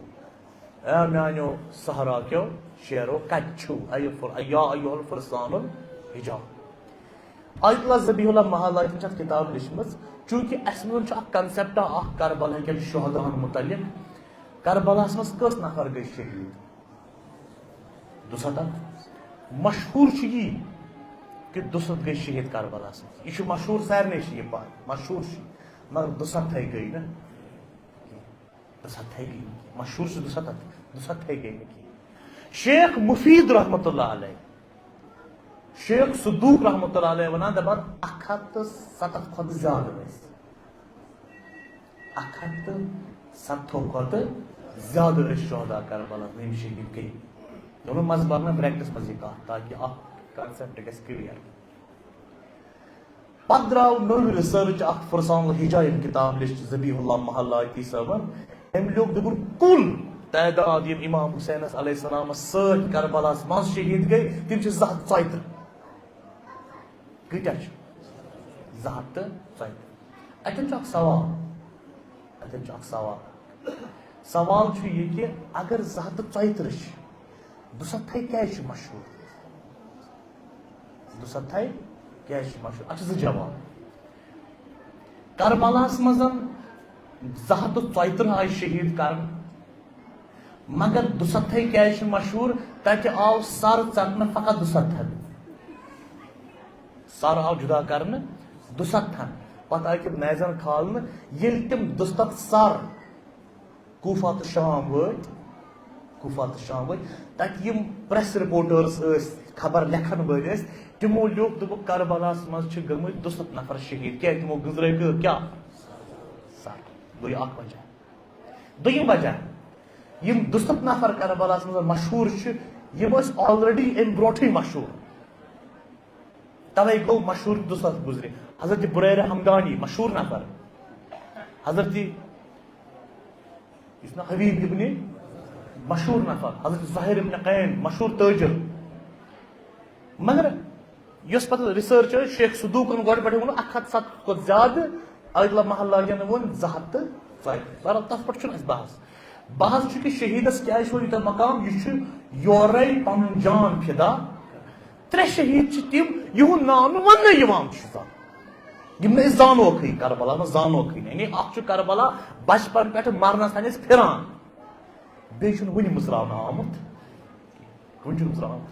اے میانیو صحرا کیو شیرو، کتہِ چھِو؟ اے فر-، یا ایھا الفرسان الحجاز۔ آیت اللہ ذبیح اللہ محلہ چھِ اَتھ کِتاب لیچھمٕژ، چوٗنٛکہِ اَسہِ منٛز چھُ اکھ concept اکھ کربلا کٮ۪ن شہداہن متعلق۔ کربلاہس منٛز کٔژ نفر گٔے شہیٖد؟ دُسَتتھ۔ مشہوٗر چھُ یی کہِ دُسَتتھ گٔے شہیٖد کربلاہس منٛز۔ یہِ چھُ مشہوٗر، سارنٕے چھِ یہِ پَے، مشہوٗر چھُ، مگر دُسَتتھَے گٔے نہٕ۔ دُسَتتھَے گٔے نہٕ کینٛہہ۔ مشہوٗر چھُ دُسَتتھ، دُسَتتھَے گٔے نہٕ کینٛہہ۔ شیخ مفید رحمتہ اللہ علیہ، شیخ صدوق رحمتہ اللہ علیہ وَنان، دَپان، اَکھ ہَتھ تہٕ سَتَتھ کھۄتہٕ زیادٕ ٲسۍ۔ اَکھ ہَتھ تہٕ سَتَتھ کھۄتہٕ زیادٕ ٲسۍ شہدا کربلا، یِم شہیٖد گٔے۔ دوٚپُن، منٛزٕ بَرنا bracketس منٛز یہِ کَتھ، تاکہِ اَکھ concept گژھِ clear۔ پتہٕ درٛاو نٔو research اکھ، فرسان الحجاز کتاب لیچھ ذبیح اللہ محلاتی صٲبن۔ أمۍ لیوٚکھ، دوٚپُن، کُل تعداد یِم امام حسینس علیہ السلامس سۭتۍ کربلاہس منٛز شہیٖد گٔے، تِم چھِ زٕ ہتھ ژۄیہِ ترٕٛہ۔ کۭتیاہ چھِ؟ زٕ ہتھ تہٕ ژۄیہِ ترٕٛہ۔ اتٮ۪ن چھُ اکھ سوال، اتٮ۪ن چھُ اکھ سوال۔ سوال چھُ یہِ کہِ اگر زٕ ہتھ تہٕ ژۄیہِ ترٕٛہ چھِ، دُسَتتھَے کیٛازِ چھِ مشہوٗر؟ دُسَتتھَے کیٛازِ چھِ مشہوٗر؟ اَتھ چھِ زٕ جواب۔ کربلاہَس منٛز زٕ ہَتھ تہٕ ژۄیہِ ترٕٛہ آیہِ شہیٖد کرنہٕ، مگر دُسَتتھَے کیٛازِ چھِ مشہوٗر؟ تَتہِ آو سر ژٹنہٕ فقط دُسَتتھَن۔ سر آو جُدا کرنہٕ دُسَتتھَن۔ پتہٕ آیہِ تِم نیزن کھالنہٕ۔ ییٚلہِ تِم دُسَتتھ سر کوفہ تہٕ شام وٲتۍ، کوفہ تہٕ شام وٲتۍ۔ تَتہِ یِم press reporters ٲسۍ، خبر لیکھن وٲلۍ ٲسۍ، تِمو لیوٚکھ، دوٚپُکھ، کربلاہَس منٛز چھِ گٔمٕتۍ دُسَتتھ نفر شہیٖد۔ کیٛازِ؟ تِمو گٔنٛزرٲے کٔر کیٛاہ؟ سر۔ گوٚو یہِ اکھ وجہ۔ دوٚیِم وجہ، یِم دُسَتتھ نفر کربلاہَس منٛز مشہوٗر چھِ، یِم ٲسۍ already اَمہِ برونٛٹھٕے مشہوٗر۔ توے گوٚو مشہوٗر دُسَتتھ گُزرِ۔ حضرت بُریرہ حمدانی، مشہوٗر نفر۔ حضرت، یُس نا حبیب ابن، مشہوٗر نفر۔ حضرت زہیر ابن قین، مشہوٗر تٲجر۔ مگر یۄس پتہٕ research ٲس، شیخ صدوقن گۄڈٕ پٮ۪ٹھٕے ووٚن، اکھ ہتھ ستتھ کھۄتہٕ زیادٕ۔ آیت اللہ محلہ جن ووٚن، زٕ ہتھ تہٕ ژۄیہِ۔ بہرحال، تتھ پٮ۪ٹھ چھُنہٕ اَسہِ بحث۔ بحث چھُ کہِ شہیٖدس کیٛازِ چھُ یوٗتاہ مقام، یہِ چھُ یورے پنُن جان فدا۔ ترٛےٚ شہیٖد چھِ تِم، یِہُنٛد ناو نہٕ وننہٕ یِوان چھُ زانٛہہ۔ یِم نہٕ أسۍ زانوکھٕے کربلا، نہ زانوکھٕے نہٕ۔ یعنی اکھ چھُ کربلا بچپن پٮ۪ٹھٕ مرنس تام أسۍ پھران۔ بیٚیہِ چھُنہٕ وُنہِ مٕژراونہٕ آمُت۔ وُنہِ چھُنہٕ مٕژراونہٕ۔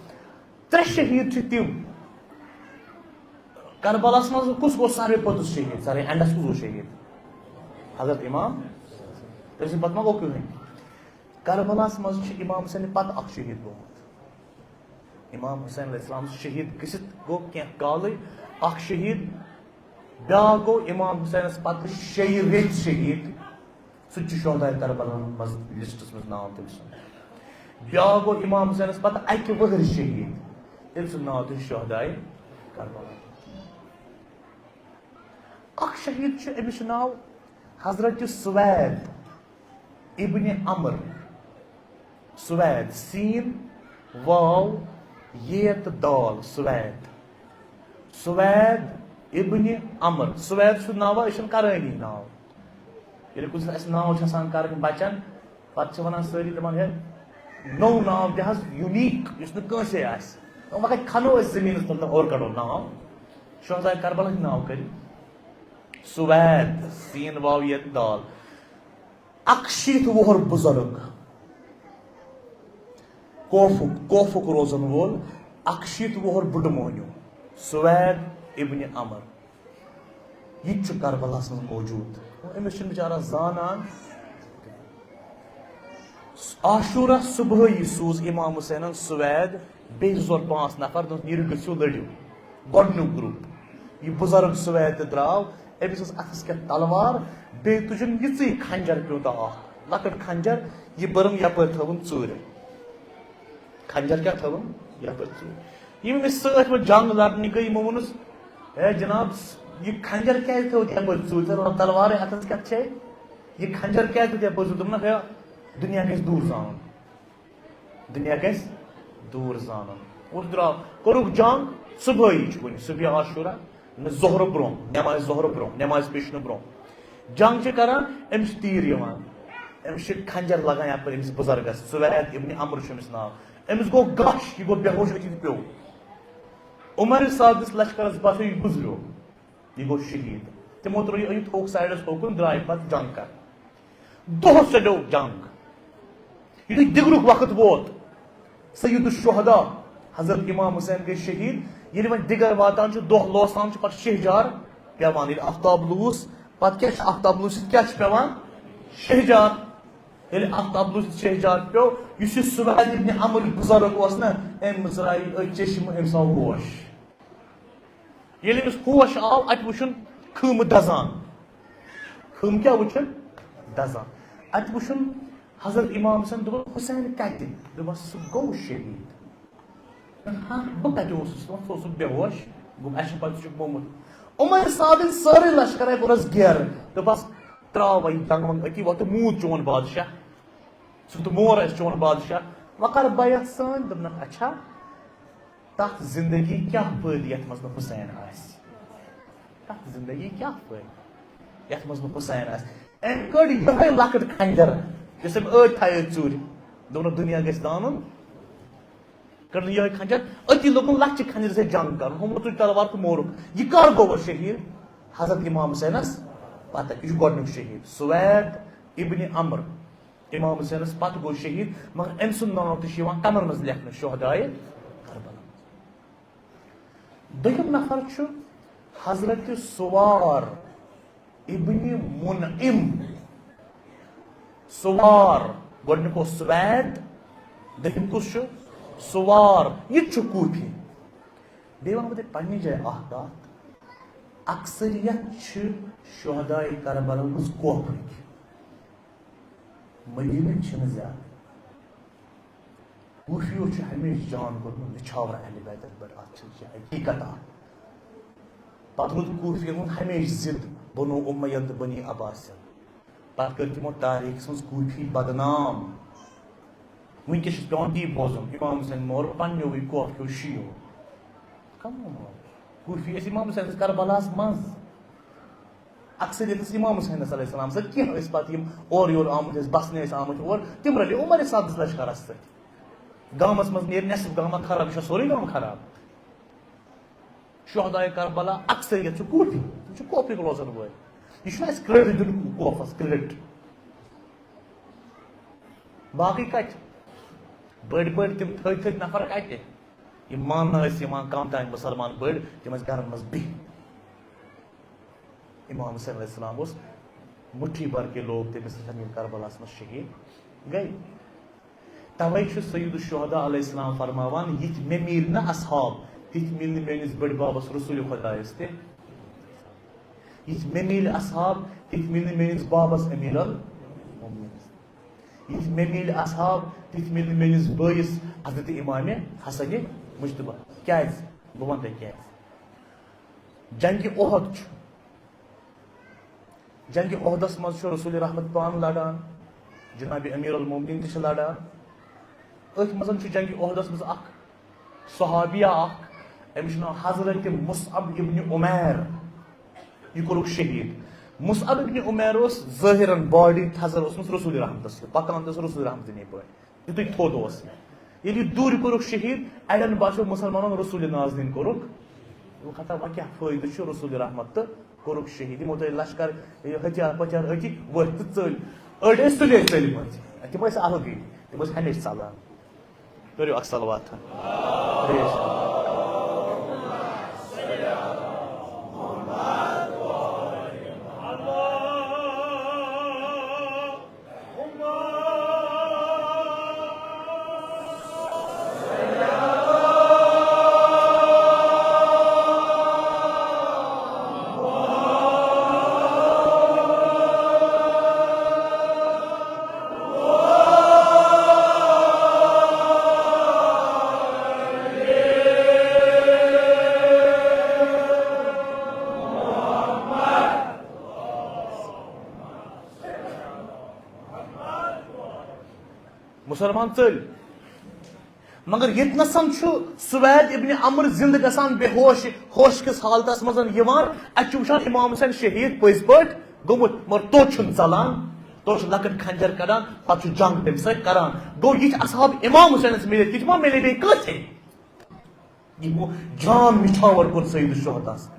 ترٛےٚ شہیٖد چھِ تِم۔ کربلاہَس منٛز کُس گوٚو ساروی پوٚتُس شہیٖد؟ ساروی اٮ۪نڈَس کُس گوٚو شہیٖد؟ حضرت امام۔ تٔمۍ سٕنٛدِ پتہٕ ما گوٚو کٕہٕنۍ؟ کربلاہَس منٛز چھِ امام حسینہِ پتہٕ اکھ شہیٖد گوٚمُت۔ امام حسین علیہ السلام شہیٖد گٔژھِتھ گوٚو کینٛہہ کالٕے اکھ شہیٖد۔ بیٛاکھ گوٚو امام حسینَس پتہٕ شیٚیہِ ریٚتۍ شہیٖد۔ سُہ تہِ چھُ شہدائے کربلا منٛز، لسٹس منٛز ناو تٔمۍ سُنٛد۔ بیٛاکھ گوٚو امام حسینس پتہٕ اکہِ وٕہٕرۍ شہیٖد، تٔمۍ سُنٛد ناو تہِ چھُ شہدائے کربلا۔ اکھ شہیٖد چھُ، أمِس چھُ ناو حضرت سوید ابن عمر۔ سوید، سین، واو، یے تہٕ دال، سوید۔ سوید ابن عمر۔ سوید چھُ ناو، یہِ چھُنہٕ کرٲنی ناو۔ ییٚلہِ کُنہِ ساتہٕ اَسہِ ناو چھِ آسان کَرٕنۍ بَچَن، پَتہٕ چھِ وَنان سٲری دَپان، "ہے، نوٚو ناو دِ حظ، unique، یُس نہٕ کٲنٛسے آسہِ۔" وۄنۍ کَتہِ کھَنو أسۍ زٔمیٖنَس تَل تہٕ اورٕ کَڑو ناو؟ شہداے کربلا ہٕنٛدۍ ناو کٔرِو۔ سوید، سین واو یَتھ دال۔ اَکشیٖتھ وُہُر بُزرٕگ، کوفُک، کوفُک روزَن وول، اَکشیٖتھ وُہُر بُڈٕ مۄہنیو، سوید ابن عمر۔ یہِ تہِ چھُ کربلاہَس منٛز موجوٗد۔ أمِس چھِنہٕ بِچارَس زانان۔ عاشورہ صُبحٲیی سوٗز امام حسینَن سوید بیٚیہِ زٕ ژور پانٛژھ نفر، دوٚپُس، "نیٖرِو، گٔژھِو، لٔڑِو۔" گۄڈٕنیُک گروپ۔ یہِ بُزرٕگ سوید تہِ درٛاو، أمِس ٲس اَتھَس کٮ۪تھ تلوار، بیٚیہِ تُجِن یِژٕے خنجر پیوٗنٛتاہ اَکھ، لۄکٕٹ خنجر، یہِ بٔرٕن یَپٲرۍ تھٲوٕن ژوٗرِ۔ خنجر کیٛاہ تھٲوٕن؟ یَپٲرۍ ژوٗرِ۔ یِم أمِس سۭتۍ وۄنۍ جنگ لڑنہِ گٔے، یِمو ووٚنُس، "ہے جناب، یہِ خنجر کیٛازِ تھٲوٕتھ یَپٲرۍ ژوٗرِ؟ ژےٚ روٚٹ تلوارٕے اَتھَس کٮ۪تھ چھے، یہِ خنجر کیٛازِ تھٲوٕتھ یَپٲرۍ ژوٗرِ؟" دوٚپُن، "ہے، دُنیا گژھِ دوٗر زانُن، دُنیا گژھِ دوٗر زانُن۔" اوس درٛاو، کوٚرُکھ جنگ، صُبحٲیی چھُ وُنہِ، صُبحِ عاشورہ۔ ظہرٕ برونٛہہ، نماز ظہرٕ برونٛہہ، نماز پیٚچھنہٕ برونٛہہ۔ جنگ چھِ کران، أمِس چھِ تیٖر یِوان، أمِس چھِ خنجر لگان یپٲرۍ أمِس بُزرگس، سوید ابن عمرو چھُ أمِس ناو۔ أمِس گوٚو غش، یہِ گوٚو بے ہوش، أتھی تہِ پیوٚو۔ عمر صادس لشکرس باسیو، یہِ گُزریو، یہِ گوٚو شہیٖد۔ تِمو ترٛوو یہِ أتھۍ ہوٚکھ سایڈس ہوکُن، درٛاے پتہٕ جنگ کرنہِ۔ دۄہس چلیو جنگ۔ یُتھُے دِگرُک وقت ووت، سید الشہداء حضرت امام حسین گٔے شہیٖد۔ ییٚلہِ وۄنۍ دِگر واتان چھُ، دۄہ لوسان چھُ، پتہٕ شہجار پٮ۪وان۔ ییٚلہِ آفتاب لوٗس، پتہٕ کیٛاہ چھُ آفتاب لوٗسِتھ کیٛاہ چھُ پٮ۪وان؟ شہجار۔ ییٚلہِ آفتاب لوٗسِتھ شہجار پیوٚو، یُس یہِ سوید ابن عمرو بُزرگ اوس نا، أمۍ مٕژرایہِ أتھۍ چشمہٕ، أمِس آو ہوش۔ ییٚلہِ أمِس ہوش آو، اَتہِ وٕچھُن خۭمہٕ دَزان۔ خۭمہٕ کیٛاہ وٕچھُن؟ دَزان۔ اَتہِ وٕچھُن حضرت امام حسین، دوٚپُن، "حسین کَتہِ؟" دوٚپمَس، "سُہ گوٚو شہیٖد۔" ہاں، بہٕ کَتہِ اوسُس؟ دوٚپمَس، "سُہ اوسُکھ بے ہوش، گوٚو، اَسہِ چھُ پَتہٕ سُہ چھُکھ گوٚمُت۔" عمر صادٕنۍ سٲرٕے لشکر آیہِ کوٚرُس گیرٕ۔ دوٚپمَس، "ترٛاو وۄنۍ یہِ جنٛگ ونٛگ أتی، وۄنۍ تہٕ موٗد چون بادشاہ۔ ژٕ تہٕ مور اَسہِ چون بادشاہ۔ وۄنۍ کر بیعت سٲنۍ؟" دوٚپنَکھ، "اچھا۔" تَتھ زِندگی کیٛاہ فٲیدٕ یَتھ منٛز نہٕ حُسین آسہِ؟ تَتھ زِندگی کیٛاہ فٲیدٕ یَتھ منٛز نہٕ حُسین آسہِ؟ أمۍ کٔڑ یِہوٚے لۄکٕٹ خنجر، یۄس أمۍ ٲدۍ تھایے ژوٗرِ۔ دوٚپنَکھ، "دُنیا گژھِ زانُن۔" کٔڑ نہٕ یِہوٚے خنجر، أتی لوٚگُن لۄکچہِ خنجرِ سۭتۍ جنگ کَرُن۔ ہُمو تُج تلوار تہٕ مورُکھ۔ یہِ کَر گوٚو وۄنۍ شہیٖد؟ حضرت امام حُسینَس پَتہٕ۔ یہِ چھُ گۄڈٕنیُک شہیٖد، سوید ابن عمر۔ امام حسینس پتہٕ گوٚو شہیٖد، مگر أمۍ سُنٛد ناو تہِ چھُ یِوان کمن منٛز لیکھنہٕ؟ شہدائے کربلا۔ دوٚیِم نفر چھُ حضرت سوار ابن منعم۔ سوار، گۄڈٕنیُک اوس سوید، دوٚیِم کُس چھُ؟ سوار۔ یہِ تہِ چھُ کوٗفی۔ بیٚیہِ وَنہٕ بہٕ تۄہہِ پننہِ جایہِ اکھ کَتھ، اکثریت چھِ شہدائے کربلا منٛز کوفٕکۍ۔ مدیٖنٕکۍ چھِنہٕ زیادٕ۔ کوٗفیو چھُ ہمیشہِ جان کوٚرمُت نِچھاور اہلِ بیتَس پٮ۪ٹھ، اَتھ چھِ، چھِ حقیٖقت اَکھ۔ پَتہٕ روٗد کوٗفیَن ہُنٛد ہمیشہِ ضِد بنو امیہ تہٕ بنی عباسَن۔ پَتہٕ کٔرۍ تِمو تاریٖخَس منٛز کوٗفی بدنام۔ وٕنکیٚس چھُ پٮ۪وان تی بوزُن، امام حسین مور پنٛنیوٕے کوفیو شیعو۔ کَم مور؟ کوٗفی ٲسۍ امام حسین سٕنٛز کربلاہَس منٛز۔ اکثریت ٲس امام حسینس علیہ السلام سۭتۍ، کینٛہہ ٲسۍ پتہٕ یِم اورٕ یور آمٕتۍ ٲسۍ، بسنہِ ٲسۍ آمٕتۍ اور، تِم رلے عمر صادس لشکرس سۭتۍ۔ گامس منٛز نیرِ نٮ۪صٕف گامہ خراب، یہِ چھا سورُے گام خراب؟ شہدائے کربلا اکثریت چھِ کوفی، تِم چھِ کوفی روزن وٲلۍ۔ یہِ چھُنہٕ اَسہِ credit دیُن کوفس، credit۔ باقٕے کتہِ؟ بٔڑۍ بٔڑۍ تِم تھٔدۍ تھٔدۍ نفر کتہِ؟ یِم ماننہٕ ٲسۍ یِوان کم تام مُسلمان بٔڑۍ، تِم ٲسۍ گرن منٛز بِہِتھ۔ امام حسین علیہ السلام اوس مٹھی بھر کے لوگ تٔمِس زمین کربلاہس منٛز شہید گٔے۔ توے چھُ سید الشہداء علیہ السلام فرماوان، یِتھۍ مےٚ میٖلۍ نہٕ اصحاب، تِتھۍ میٖلۍ نہٕ میٲنِس بٔڈۍ ببس رسول خدایس تہِ۔ یِتھۍ مےٚ میٖلۍ اصحاب، تِتھۍ میٖلۍ نہٕ میٲنِس ببس امیر المومنینس۔ یِتھۍ مےٚ میٖلۍ اصحاب، تِتھۍ میٖلۍ نہٕ میٲنِس بٲیِس حضرت امام حسن مجتبیٰ۔ کیازِ؟ بہٕ وَنہٕ تۄہہِ کیازِ۔ جنگِ احد چھُ۔ جنگِ احدس منٛز چھُ رسول رحمت پانہٕ لڑان، جناب امیر المومنین تہِ چھِ لڑان۔ أتھۍ منٛز چھُ جنگِ احدس منٛز اکھ صحابیہ اکھ، أمِس چھُ ناو حضرت مصعب ابن عمیر۔ یہِ کوٚرُکھ شہید۔ مصعب ابن عمیر اوس ظٲہِرن باڈی تھزر اوسمُت رسول رحمتس سۭتۍ، پکان تہِ اوس رسول رحمتٕنی پٲٹھۍ۔ یُتھُے تھوٚد اوس۔ ییٚلہِ یہِ دوٗرِ کوٚرُکھ شہید، اَڑٮ۪ن باسیو مُسلمانن رسول نازنین کوٚرُکھ۔ وۄنۍ خطا، وۄنۍ کیٛاہ فٲیدٕ چھُ رسول رحمت تہٕ کوٚرُکھ شہید۔ یِمو تۄہہِ لشکر، یہِ ہتھیار پتھیار أتی ؤتھۍ تہٕ ژٔلۍ۔ أڑۍ ٲسۍ سُلے ژٔلمٕتۍ۔ تِم ٲسۍ الگٕے۔ تِم ٲسۍ ہمیشہِ ژلان۔ کٔرِو اکھ صلوات۔ مُسلمان ژٔلۍ۔ مگر ییٚتہِ نَسَن چھُ سوید ابن عمر زِندٕ گژھان، بے ہوش، ہوش کِس حالتس منٛز یِوان۔ اَتہِ چھُ وٕچھان امام حسین شہیٖد پٔزۍ پٲٹھۍ گوٚمُت، مگر توٚت چھُنہٕ ژَلان، توٚت چھُ لۄکٕٹ خنجر کڑان، پتہٕ چھُ جنگ تٔمِس سۭتۍ کران۔ گوٚو، یِتھۍ اصحاب امام حسینس مِلِتھ، یِتھۍ ما مِلے بیٚیہِ کٲنٛسے؟ یہِ گوٚو جان نِچھاوَر کوٚر سید الشہداہَس۔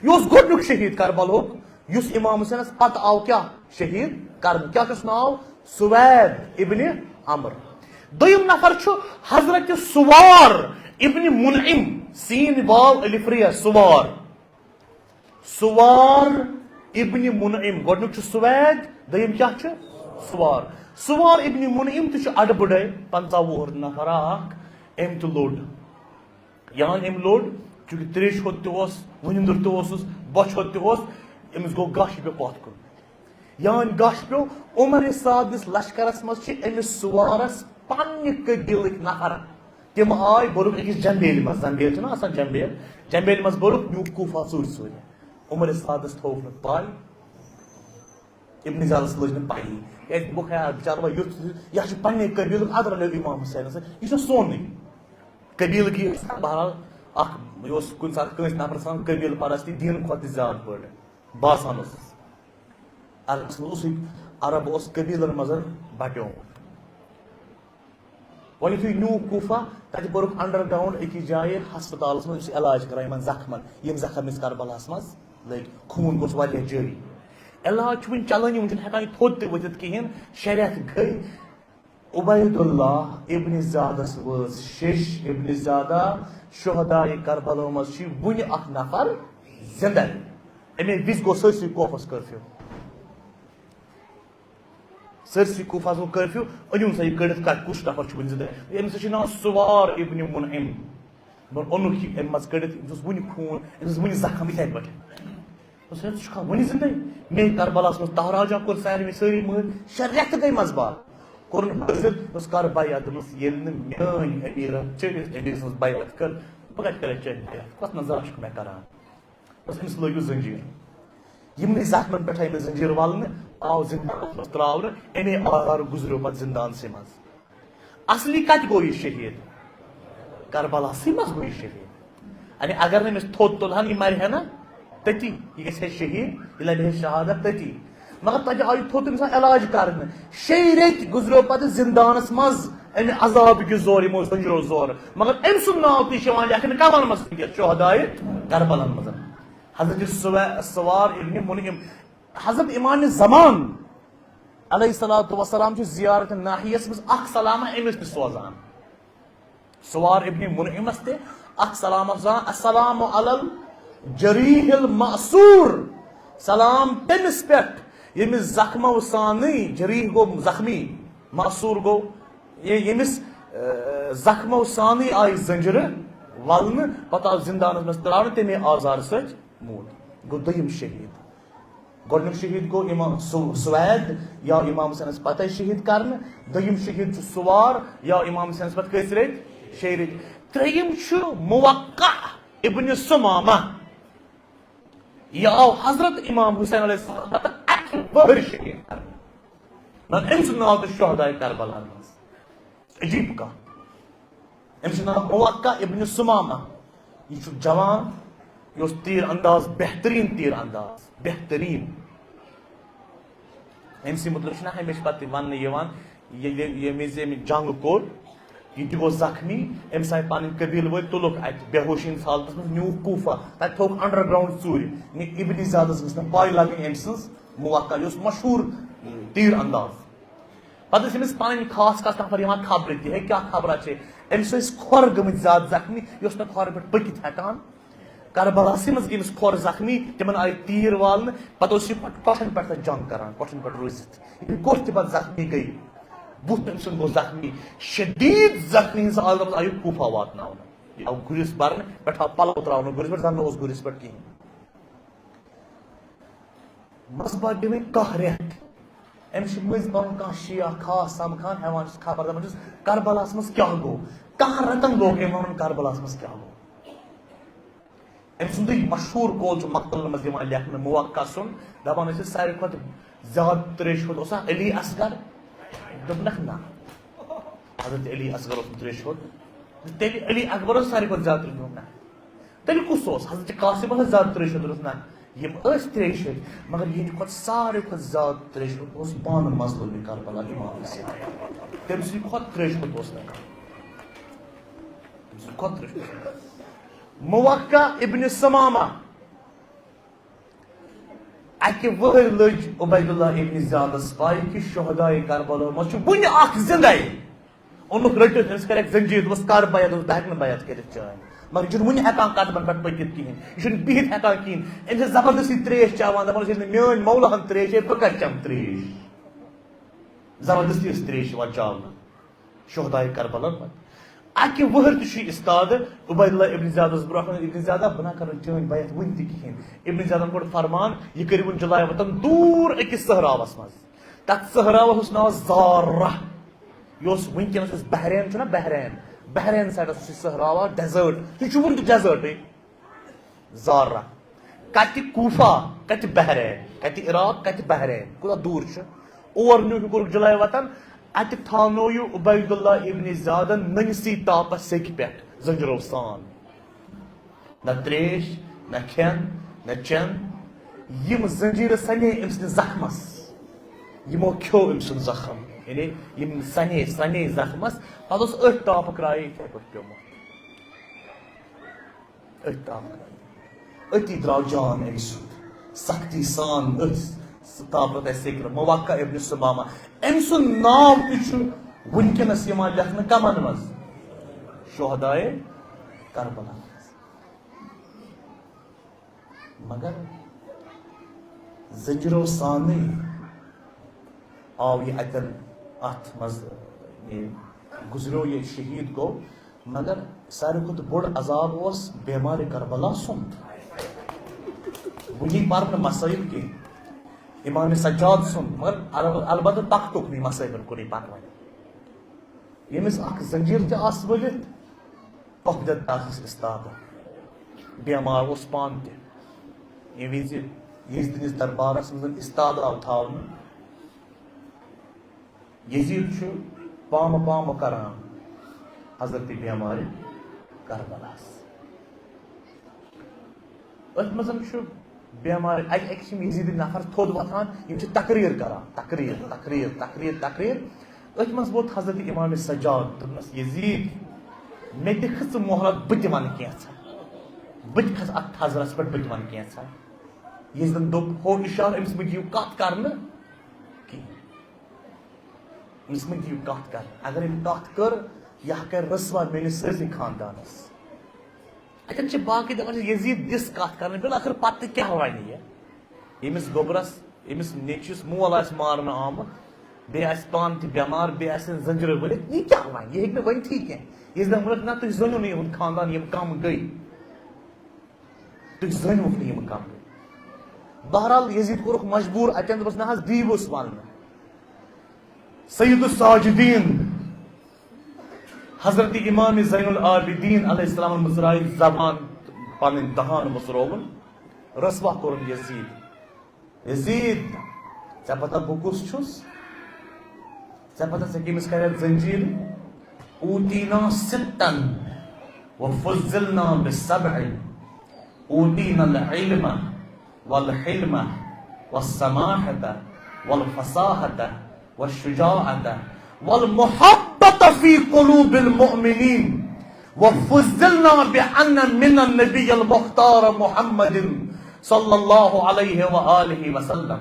یہِ اوس گۄڈٕنیُک شہیٖد کربلہُک، یُس امام حسینَس پتہٕ آو کیٛاہ شہیٖد کرنہٕ۔ کیٛاہ چھُس ناو؟ سوید ابن عمر۔ دوٚیِم نفر چھُ حضرت سوار ابن منعم، سین واو الف ریہ، سوار۔ سوار ابن منعم، گۄڈٕنیُک چھُ سوید، دوٚیِم کیٛاہ چھُ؟ سوار۔ سوار ابن منعم تہِ چھُ اَڈٕ بٕڈَے، پنٛژاہ وُہُر نفرا اکھ، أمۍ تہِ لوٚڑ۔ یان أمۍ لوٚڑ، چونکہ تریش ہوٚت تہِ اوس، وُنِندُر تہِ اوسُس، بۄچھِ ہوٚت تہِ اوس، أمِس گوٚو گاش پیوٚو پتھ کُن۔ یان گاش پیوٚو۔ عمر سعد یُس لشکرس منٛز چھِ، أمِس سوارس پننہِ قبیلٕکۍ نفر، تِم آے، بوٚرُکھ أکِس جمبیلہِ منٛز، جمبیل چھُنہ آسان جمبیل، جمبیلہِ منٛز بوٚرُکھ، نیوٗکھ کوفہ ژوٗرِ ژوٗرِ۔ عمر سعدس تھووُکھ نہٕ پاے، ابن زیادس لٔج نہٕ پَیی۔ کیٛازِ دوٚپُکھ، ہے، بِچارٕ وۄنۍ یُتھ، یہِ چھُ پننہِ قبیلُک، اَدٕ رَلیو امام حسینس سۭتۍ، یہِ چھُ سونُے۔ قبیلہٕ کی، بہرحال، اکھ، یہِ اوس کُنہِ ساتہٕ کٲنٛسہِ نفرس آسان قبیلہٕ پرستی دیٖنہٕ کھۄتہٕ تہِ زیادٕ بٔڑ باسان اوسُس۔ عربس منٛز اوسُے، عرب اوس قبیلن منٛز بٹیومُت۔ وۄنۍ یُتھُے نیوٗکھ کوفہ، تَتہِ بوٚرُکھ underground أکِس جایہِ ہسپتالَس منٛز، یُس علاج کران یِمَن زخمَن، یِم زخم ٲسۍ کربلاہَس منٛز لٔگۍ، خوٗن گوٚژھ واریاہ جٲری۔ علاج چھُ وٕنہِ چلٲنی، وٕنہِ چھُنہٕ ہٮ۪کان یہِ تھوٚد تہِ ؤتھِتھ کِہیٖنۍ۔ شےٚ رٮ۪تھ گٔے۔ عبید اللہ ابن زیادَس وٲژ شیٚش، ابن زیادہ، شہداء کربلا منٛز چھُ وٕنہِ اکھ نفر زِندٕ۔ اَمے وِزِ گوٚو سٲرسٕے کوفَس curfew۔ سٲرسٕے کوفہس گوٚو curfew، أنِو سا یہِ کٔڑِتھ، کتہِ کُس نفر چھُ وُنہِ زِندٕ؟ أمِس چھُ ناو سوار ابن منعم۔ دوٚپُن، اوٚنُکھ یہِ اَمہِ منٛز کٔڑِتھ، أمِس اوس وُنہِ خوٗن، أمِس اوس وُنہِ زخم یِتھے پٲٹھۍ۔ دوٚپُس، ہے، ژٕ چھُکھا وُنہِ زِندَے؟ مے کربلاہس منٛز تہراجا کوٚر سارنٕے، سٲری مٲرۍ، شےٚ رٮ۪تھ گٔے منٛزباگ۔ کوٚرُن حٲضِر، دوٚپُس، کر بیعت؟ دوٚپمَس، ییٚلہِ نہٕ میٲنۍ امیٖرن چٲنِس امیٖرس منٛز بیعت کٔر، بہٕ کتہِ کرے چٲنۍ بیعت؟ کۄس نظر چھُکھ مےٚ کران؟ بس أمِس لٲگِو زنجیٖر۔ یِمنٕے زخمن پٮ۪ٹھ آیہِ أمِس زنجیٖر ولنہٕ، آو زندانس منٛز ترٛاونہٕ، اَمے آزار گُزریو پتہٕ زندانسٕے منٛز۔ اصلی کتہِ گوٚو یہِ شہیٖد؟ کربلاسٕے منٛز گوٚو یہِ شہیٖد۔ یعنی اگر نہٕ أمِس تھوٚد تُلہٕ ہن، یہِ مرِ ہے نا تٔتی، یہِ گژھِ ہے شہیٖد، یہِ لبہِ ہے شہادت تٔتی۔ مگر تتہِ آو یہِ تھوٚد تٔمِس آو علاج کرنہٕ۔ شیٚیہِ ریٚتۍ گُزریو پتہٕ زندانس منٛز امہِ عذابہٕ کہِ زورٕ، یِمو زنجیٖرو زورٕ۔ مگر أمۍ سُنٛد ناو تہِ چھُ یِوان لیکھنہٕ کمن منٛز وٕنکیٚس؟ شہداے کربلن منٛز۔ حضرت سوا-، سوار ابن منعم، حضرت امام زمان علیہ الصلوۃ والسلام چھُ زیارت ناحیس منٛز اکھ سلامہ أمِس تہِ سوزان۔ سوار ابن منعمس تہِ اکھ سلامہ سوزان، السلام علی الجریح المأسور، سلام تٔمِس پٮ۪ٹھ ییٚمِس زخمو سانٕے، جریح گوٚو زخمی، مأسور گوٚو یہِ، ییٚمِس، آ، زخمو سانٕے آیہِ زنجیٖرٕ ولنہٕ، پتہٕ آو زندانس منٛز ترٛاونہٕ، تَمے آزار سۭتۍ موٗد۔ گوٚو دوٚیِم شہیٖد۔ گۄڈٕنیُک شہیٖد گوٚو امام سو-، سوید، یا امام حسینس پتے شہیٖد کرنہٕ۔ دوٚیِم شہیٖد چھُ سوار، یا امام حسینس پتہٕ کٔژ رٔتۍ؟ شیٚیہِ رٔتۍ۔ ترٛیٚیِم چھُ موقع ابن ثمامہ۔ یہِ آو حضرت امام حسین علیہ السلام پتہٕ اکہِ وٕہٕرۍ شہیٖد کرنہٕ۔ نہ، أمۍ سُنٛد ناو تہِ چھُ شہداے کربلا منٛز۔ عجیب کتھ۔ أمۍ سُنٛد ناو موقع ابن ثمامہ۔ یہِ چھُ جوان، یہِ اوس تیٖر انداز، بہتریٖن تیٖر انداز، بہتریٖن۔ أمۍ سٕے مُتعلِق چھُنہ ہمیشہِ پتہٕ تہِ وننہٕ یِوان، ییٚلہِ، ییٚمہِ وِزِ أمۍ جنگ کوٚر، یہِ تہِ گوٚو زخمی، أمِس آیہِ پنٕنۍ قبیٖلہٕ وٲلۍ، تُلُکھ اتہِ بے ہوشی ہٕنٛدِس حالتس منٛز، نیوٗکھ کوفہ، تتہِ تھوٚوُکھ underground ژوٗرِ۔ یعنی ابن زیادس گٔژھ نہٕ پاے لگٕنۍ أمۍ سٕنٛز موقع، یہِ اوس مشہوٗر تیٖر انداز۔ پتہٕ ٲسۍ أمِس پنٕنۍ خاص خاص نفر یِوان خبرٕ تہِ، ہے، کیٛاہ خبرا چھے؟ أمِس ٲسۍ کھۄر گٔمٕتۍ زیادٕ زخمی، یہِ اوس نہٕ کھۄرٕ پٮ۪ٹھ پٔکِتھ ہٮ۪کان۔ کربلاسٕے منٛز گٔمِس کھۄر زخمی، تِمن آیہِ تیٖر والنہٕ، پتہٕ اوس یہِ پتہٕ کۄٹھٮ۪ن پٮ۪ٹھ تتہِ جنگ کران، کۄٹھٮ۪ن پٮ۪ٹھ روٗزِتھ۔ یہِ کۄٹھ تہِ پتہٕ زخمی گٔے، بُتھ تٔمۍ سُنٛد گوٚو زخمی، شدیٖد زخمی ہٕنٛز حالتس منٛز آیہِ کوفہ واتناونہٕ۔ یہِ آو گُرِس برنہٕ، پٮ۪ٹھٕ آو پلو ترٛاونہٕ گُرِس پٮ۪ٹھ، زن نہٕ اوس گُرِس پٮ۪ٹھ کِہیٖنۍ۔ منٛزباگ گٔے وۄنۍ کاہ رٮ۪تھ۔ أمِس چھِ مٔنٛزۍ پَنُن کانٛہہ شیعہ خاص سَمکھان، ہٮ۪وان چھُس خبر، دَپان چھُس، "کربلاہَس منٛز کیٛاہ گوٚو؟" کاہَن رٮ۪تَن لوگ أمۍ وَنُن، "کربلاہَس منٛز کیٛاہ گوٚو؟" أمۍ سُنٛدٕے مشہوٗر قول چھُ مقتلَن منٛز یِوان لیکھنہٕ، موقع سُنٛد، دَپان ٲسِس، ساروی کھۄتہٕ زیادٕ تریش ہوٚت اوسا علی اصغر؟ دوٚپنَکھ، "نہ، حضرت علی اصغر اوس نہٕ تریش ہوٚت۔" تیٚلہِ علی اکبر اوس ساروی کھۄتہٕ زیادٕ ترٛیش چوٚمُت۔ نہ۔ تیٚلہِ کُس اوس؟ حضرت قاسم اوس زیادٕ ترٛیش چوٚمُت؟ نہ۔ یِم ٲسۍ ترٛیش چیٚتھ، مگر یِہنٛدِ کھۄتہٕ ساروی کھۄتہٕ زیادٕ ترٛیش چوٚمُت اوس پانہٕ مظلوم کربلا امام حسین۔ تٔمۍ سٕنٛدِ کھۄتہٕ ترٛیش چوٚمُت اوس نہٕ کانٛہہ۔ تٔمۍ سٕنٛدِ کھۄتہٕ ترٛیش چوٚمُت۔ موقع ابن ثمامہ۔ اکہِ وہٕرۍ لٔج عبید اللہ ابن زیادس پاے کہِ شہدائے کربلا منٛز چھُ وُنہِ اکھ زندے۔ اوٚنُکھ رٔٹِتھ، أمِس کَرٮ۪کھ زنجیر، دوٚپُس، "کر بیعت؟" دوٚپُس، "بہٕ ہٮ۪کہٕ نہٕ بیعت کٔرِتھ چٲنۍ۔" مگر یہِ چھُنہٕ وُنہِ ہٮ۪کان قدمن پٮ۪ٹھ پٔکِتھ کِہیٖنۍ، یہِ چھُنہٕ بِہِتھ ہٮ۪کان کِہیٖنۍ۔ أمِس چھِ زبردستی ترٛیش چٮ۪وان، دَپان چھِ، "ییٚلہِ نہٕ میٲنۍ مولا ہن ترٛیش چیٚیہِ، بہٕ کَتہِ چٮ۪مہٕ ترٛیش؟" زبردستی ٲس ترٛیش یِوان چاونہٕ۔ شہدائے کربلا پتہٕ۔ اکہِ وہٕرۍ تہِ چھُ یہِ استاد عبید اللہ ابن زیادس برونٛہہ کنہِ، "ابن زیادہ، بہٕ نہ کرٕ نہٕ چٲنۍ بیعت وُنہِ تہِ کِہیٖنۍ۔" ابن زیادن کوٚر فرمان، "یہِ کٔرِو وۄنۍ جلایہِ وطن دوٗر أکِس صحراوس منٛز۔" تتھ صحراوس اوس ناو زارہ۔ یہِ اوس وٕنکیٚنس یُس بحرین چھُنہ، بحرین، بحرین سایڈس چھُ صحراوا، ڈیزٲرٹ، سُہ چھُ وُنہِ تہِ ڈیزٲرٹٕے۔ زارہ۔ کتہِ کوفہ، کتہِ بحرین، کتہِ عراق، کتہِ بحرین، کوٗتاہ دوٗر چھُ؟ اور نیوٗ یہِ کوٚرُکھ جلایہِ وطن۔ اتہِ تھاونوو یہِ عبید اللہ ابن زیادن نٔنۍ سٕے تاپس سیٚکہِ پٮ۪ٹھ زنجیرو سان۔ نہ ترٛیش، نہ کھٮ۪ن، نہ چٮ۪ن۔ یِم زنجیرٕ سنے أمۍ سٕنٛدِس زخمس۔ یِمو کھیوٚو أمۍ سُنٛد زخم۔ یعنی یِم سنے، سنے زخمس۔ پتہٕ اوس أتھۍ ٹاپہٕ کرایہِ یِتھے پٲٹھۍ پیوٚمُت۔ أتھۍ تاپہٕ کرایہِ۔ أتی درٛاو جان أمۍ سُنٛد۔ سختی سان أتھۍ تاپہٕ تَتہِ سیٚکہِ۔ موقع ابن ثمامہ۔ أمۍ سُنٛد ناو تہِ چھُ وٕنکیٚنس یِوان لیکھنہٕ کمن منٛز؟ شہدائے کربلا۔ مگر زنجیرو سانٕے آو یہِ اتٮ۪ن، اتھ منٛز، یہِ گُزریو، یہِ شہید گوٚو۔ مگر ساروی کھۄتہٕ بوٚڑ عذاب اوس بیمارِ کربلا سُنٛد۔ وُنی پرنہٕ مصائب کینٛہہ، امام سجاد سُنٛد، مگر الب-، البتہٕ تختُک نہٕ، مصائبن کُنُے پتہٕ وۄنۍ۔ ییٚمِس اکھ زنجیر تہِ آسہٕ ؤلِتھ، پۄپھدٮ۪د آسٮ۪س استادن۔ بیمار اوس پانہٕ تہِ۔ ییٚمہِ وِزِ یزدنِس دربارس منٛز استاد آو تھاونہٕ، یزید چھُ پامہٕ پامہٕ کران حضرت بیمارِ کربلاہس۔ أتھۍ منٛز چھُ بیمارِ، اَکہِ، اَکہِ چھِ یِم یزیٖدی نفر تھوٚد وۄتھان، یِم چھِ تقریر کران، تقریر، تقریر، تقریر، تقریر۔ أتھۍ منٛز ووت حضرت امام سجاد، دوٚپنَس، "یزید، مےٚ دِ کھٕ ژٕ مۄہلت، بہٕ تہِ وَنہٕ کینٛژھا۔ بہٕ تہِ کھسہٕ اَتھ تھزرَس پٮ۪ٹھ، بہٕ تہِ وَنہٕ کینٛژھا۔" یزیدن دوٚپ، ہو اِشارٕ، أمِس مہٕ دِیِو کَتھ کرنہٕ کِہیٖنۍ۔ أمِس مہٕ دِیِو کَتھ کرنہٕ۔ اگر أمۍ کَتھ کٔر، یہِ ہا کرِ رسوا میٲنِس سٲرسٕے خاندانَس۔ اَتٮ۪ن چھِ باقٕے دَپان، "یزید دِس کَتھ کرنہٕ، بِل ٲخٕر پَتہٕ تہِ کیٛاہ وَنہِ یہِ؟ ییٚمِس گوٚبرَس، ییٚمِس نیٚچوِس مول آسہِ مارنہٕ آمُت، بیٚیہِ آسہِ پانہٕ تہِ بٮ۪مار، بیٚیہِ آسہِ زنجیرٕ ؤلِتھ، یہِ کیٛاہ وَنہِ؟ یہِ ہیٚکہِ نہٕ ؤنتھٕے کینٛہہ۔" یزیدن ووٚنُکھ، "نہ، تُہۍ زٲنِو نہٕ یِہُنٛد خاندان، یِم کَم گٔے۔" تُہۍ زٲنِوُکھ نہٕ یِم کَمرٕ۔ بہرحال، یزید کوٚرُکھ مجبوٗر، اَتٮ۪ن دوٚپُس، "نہ حظ، دیٖوُس وَننہٕ۔" سید الساجدین، حضرت امام زین العابدین علیہ السلام مُژرایہِ زبان، پَنٕنۍ دہان مُژرووُن، رسوا کوٚرُن یزید۔ یزید، ژےٚ پتہ بہٕ کُس چھُس؟ ژےٚ پتہ ژےٚ کٔمِس کَرٮ۪تھ زنجیٖر؟ اوتینا ستن و فضلنا بسبع۔ اوتینا العلم والحلم والسماحة والفصاحة والشجاعة والمحبة في قلوب المؤمنين۔ وفضلنا بأن منا النبي المختار محمد صلى الله عليه وآله وسلم،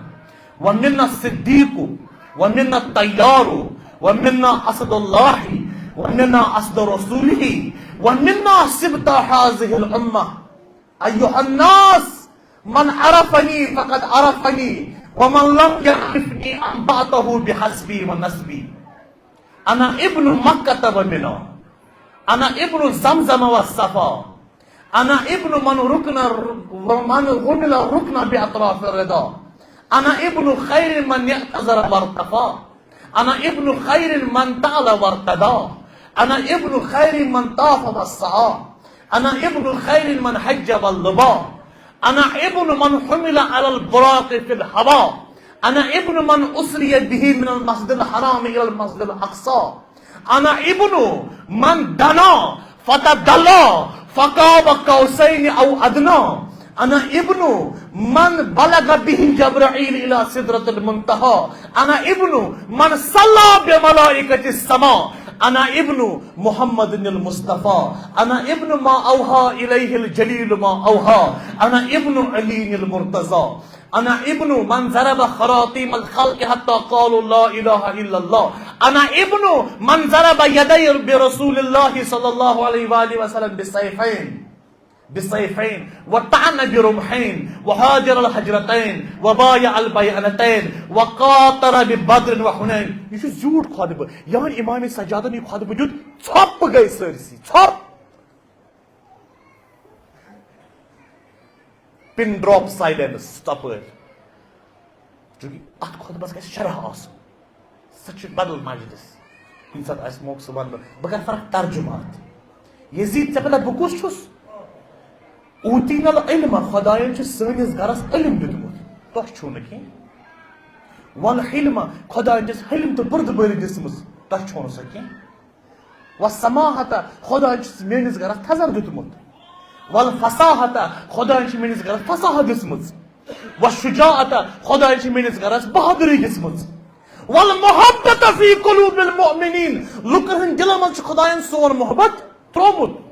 ومنا الصديق، ومنا الطيار، ومنا أسد الله، ومنا أسد رسوله، ومنا سبط هذه الأمة۔ أيها الناس، من عرفني فقد عرفني، ومن لم يعرفني أنبأته بحسبي ونسبي۔ أنا ابن مكة ومنى، أنا ابن زمزم والصفا، أنا ابن من ركن، من رمل الركن بأطراف الرضا، أنا ابن خير من اعتذر وارتفع، أنا ابن خير من تعالى وارتدى، أنا ابن خير من طاف وسعى، أنا ابن خير من حج ولبى، أنا ابن من حمل على البراق في الهوى، أنا ابن من أسري به من المسجد الحرام إلى المسجد الأقصى، أنا ابن من دنا فتدلى فقاب قوسين أو أدنى. أنا ابن من بلغ به جبرائيل إلى سدرة المنتهى. أنا ابن من صلى بملائكة السماء. أنا ابن محمد المصطفى. أنا ابن ما أوحى إليه الجليل ما أوحى. أنا ابن علي المرتضى. أنا ابن من ضرب خراطيم الخلق حتى قالوا لا إله إلا الله. أنا ابن من ضرب يدي برسول الله صلى الله عليه وآله وسلم بالسيفين، بالسيفين، وطعن برمحين، وهاجر الهجرتين، وبايع البيعتين، وقاتل ببدر وحنين. یہِ چھُ زیوٗٹھ خۄطبہٕ۔ یِہوٚے امام سجادن یہِ خۄطبہٕ دیُت، ژھۄپہٕ گٔے سٲرسٕے، ژھۄپہٕ۔ Pin drop silence تپٲرۍ۔ چونکہ اتھ خطبس گژھِ شرح آسُن۔ سُہ چھُ بدل مجلس۔ کُنہِ ساتہٕ آسہِ موقعہٕ، سُہ ونہٕ بہٕ۔ بہٕ کرٕ فرق ترجمہٕ اتھ۔ یزید، ژےٚ پتہ بہٕ کُس چھُس؟ اوتینا العلم، خداین چھُ سٲنِس گرس علم دیُتمُت، تۄہہِ چھُو نہٕ کینٛہہ۔ والحلم، خداین چھُس حلم تہٕ بردبٲری دِژمٕژ، تۄہہِ چھُو نہٕ سۄ کینٛہہ۔ والسماحة، خداین چھُ میٲنِس گرس تھزر دیُتمُت۔ والفصاحة، خداین چھِ میٲنِس گرس فصاحت دِژمٕژ۔ والشجاعة، خداین چھِ میٲنِس گرس بہادری دِژمٕژ۔ والمحبة في قلوب المؤمنين، لُکن ہٕنٛدۍ دِلن منٛز چھُ خداین سون محبت ترٛوومُت۔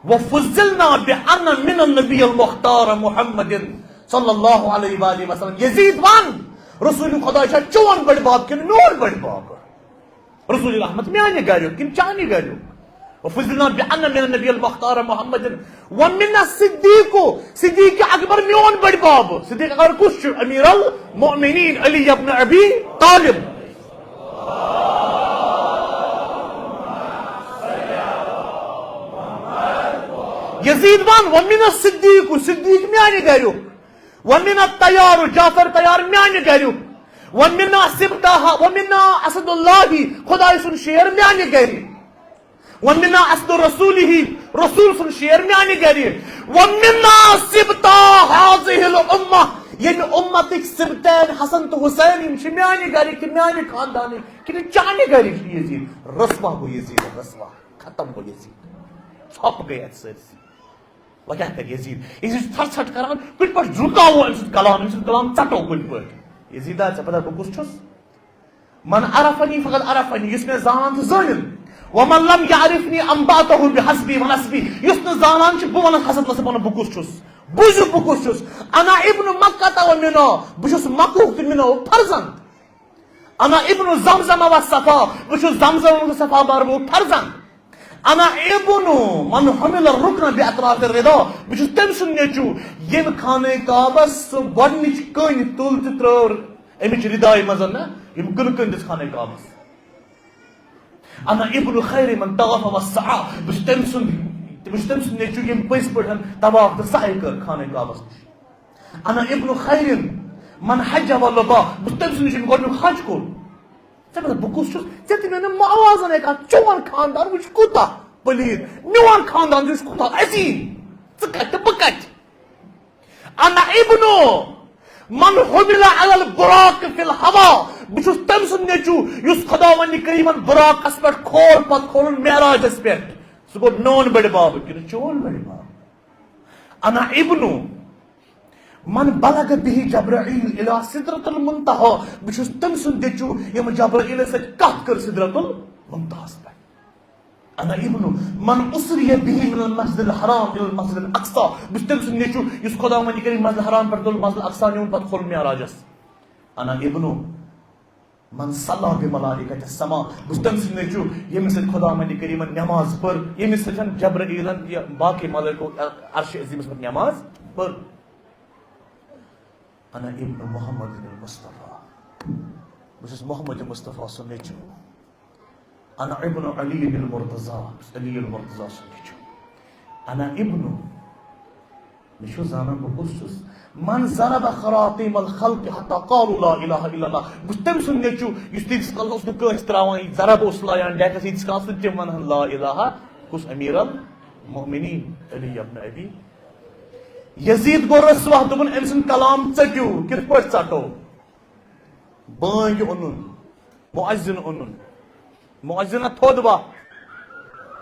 وفضلنا بأن من النبي المختار محمد صلى الله عليه وآله وسلم۔ یزید ون، رسول خدا چھا چون بڑِ بب کِنہٕ میون بڑِ بب؟ رسول رحمت میانہِ گریُک کِنہٕ چانہِ گریُک؟ وفضلنا بأن من النبي المختار محمد ومنا الصديق، صدیق اکبر میون بڑِ بب۔ صدیق اکبر کُس چھُ؟ امیر المؤمنین علی ابن ابی طالب۔ یزید ون، ومنا الصدیق، صدیق میانہِ گریُک۔ ومنا الطیار، جعفر طیار میانہِ گریُک۔ ومنا سبطہ، ومنا اسد اللہ، خداے سُنٛد شیر میانہِ گرِ۔ ومنا اسد رسولہ، رسول سُنٛد شیر میانہِ گرِ۔ ومنا سبطہ هذه الامة، ییٚمہِ امتٕکۍ سبطین حسن تہٕ حسین، یِم چھِ میانہِ گرِکۍ تہٕ میانہِ خاندانٕکۍ کِنہٕ چانہِ گرِکۍ چھِ یزید؟ رسوا گوٚو یزید، رسوا، ختم گوٚو یزید، ژھۄپہٕ گٔے اتہِ سٲرسٕے۔ وۄنۍ کیٛاہ کرِ یزید؟ یزید چھُ ژھٹھ ژھٹھ کران، کُنہِ پٲٹھۍ رُکاوو أمۍ سُنٛد کلام، أمۍ سُنٛد کلام ژٹو کُنہِ پٲٹھۍ۔ یزیدا، ژےٚ پتہ بہٕ کُس چھُس؟ من عرفنی فقد عرفنی، یُس مےٚ زانان چھُ زٲنِن۔ ومن لم یعرفنی انبأتہ بحسبی ونسبی، یُس نہٕ زانان چھُ بہٕ ونہٕ حسب نسب ونہٕ بہٕ کُس چھُس۔ بوٗزِو بہٕ کُس چھُس۔ انا ابن مکہ و منہ، بہٕ چھُس مکہُک تہٕ منہُک فرزند۔ انا ابن زمزم و صفا، بہٕ چھُس زمزم و صفا مروُک فرزند۔ انا ابن من حمل الرکن باطراف الردا، بہٕ چھُس تٔمۍ سُنٛد نیٚچوٗ ییٚمۍ خانہ کعبس سُہ گۄڈٕنِچ کٔنۍ تُل تہٕ ترٲو امِچ ردایہِ منٛز، نہ، یِم کٕنہٕ کٔنۍ دِژ خانہ کعبس۔ انا ابن خیر من طاف و سعی، بہٕ چھُس تٔمۍ سُنٛد، بہٕ چھُس تٔمۍ سُنٛد نیٚچوٗ ییٚمۍ پٔزۍ پٲٹھۍ طواف تہٕ سعی کٔر خانہ کعبس نِش۔ انا ابن خیر من حج و لبا، بہٕ چھُس تٔمۍ سُنٛد نیٚچوٗ ییٚمۍ گۄڈٕنیُک حج کوٚر۔ ژےٚ پتہ بہٕ کُس چھُس؟ ژےٚ تہِ مےٚ نہٕ موازن ہے کانٛہہ، چون خاندان وٕچھ کوٗتاہ پلیٖد، میون خاندان تہِ وٕچھ کوٗتاہ عظیٖم۔ ژٕ کتہِ تہٕ بہٕ کتہِ؟ انا ابن من حمل علی البراق فی الہوا، بہٕ چھُس تٔمۍ سُنٛد نیٚچوٗ یُس خداوندِ کریٖمن براقس پٮ۪ٹھ کھول پتہٕ کھولُن معراجس پٮ۪ٹھ۔ سُہ گوٚو میون بڑِ باب کِنہٕ چون بڑِ باب؟ انا ابن من بلغ به جبرائیل الی سدرۃ المنتہی، بہٕ چھُس تٔمۍ سُنٛد نیٚچوٗ ییٚمۍ جبرائیلس سۭتۍ کتھ کٔر سدرۃ المنتہس پٮ۪ٹھ۔ انا ابن من اسری به من المسجد الحرام الی المسجد الاقصی، بہٕ چھُس تٔمۍ سُنٛد نیٚچوٗ یُس خداوندِ کریٖم مسجد حرام پٮ۪ٹھ تُل مسجد الاقصی نیوٗن پتہٕ کھول معراجس۔ انا ابن من صلی بملائکۃ السماء، بہٕ چھُس تٔمۍ سُنٛد نیٚچوٗ ییٚمِس سۭتۍ خداوندِ کریٖمن نماز پٔر، ییٚمِس سۭتۍ جبرائیلن یا باقٕے ملائکو عرشِ عظیمس پٮ۪ٹھ نماز پٔر۔ انا ابن محمد المصطفیٰ، بہٕ چھُس محمد مصطفیٰ سُنٛد نیٚچوٗ۔ انا ابن علی المرتضیٰ، بہٕ چھُس علی المرتضیٰ سُنٛد نیٚچوٗ۔ انا ابن، مےٚ چھُ زانان بہٕ کُس چھُس۔ من ضرب خراطیم الخلق حتی قالوا لا الہ الا اللہ، بہٕ چھُس تٔمۍ سُنٛد نیٚچوٗ یُس تیٖتِس کالس اوس نہٕ کٲنٛسہِ تراوان، یہِ ضرب اوس لایان ڈیکس، ییٖتِس کالس نہٕ تِم ونہٕ ہن لا الہ، کُس؟ امیر المؤمنین علی ابن ابی۔ یزید گوٚو رسوا، دوٚپُن أمۍ سُنٛد کلام ژٔٹِو، کِتھ پٲٹھۍ ژٹو؟ بٲنگۍ اوٚنُن، مؤذن اوٚنُن، مؤذنہ تھوٚد وا؟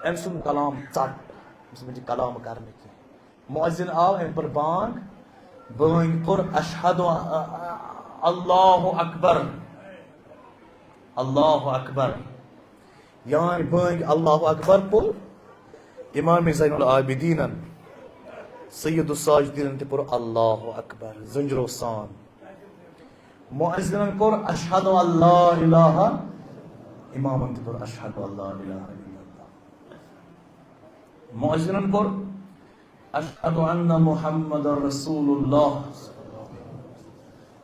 أمۍ سُنٛد کلام ژٹ، أمِس منٛز چھِ کلام کرنہٕ کینٛہہ۔ مؤذن آو، أمۍ پٔر بانگ، بٲنگۍ پوٚر، "اشہد اللہ اکبر، اللہ اکبر"۔ یعنی بٲنگۍ اللہ اکبر پوٚر، امام زین العابدینن، سید الساجدینن تہِ پوٚر "اللہ اکبر" زنجرو سان۔ مؤذنن پوٚر "اشہد اللہ الہ"، امامن تہِ پوٚر "اشہد اللہ الہ الا اللہ"۔ مؤذنن پوٚر "اشہد ان محمد رسول اللہ"۔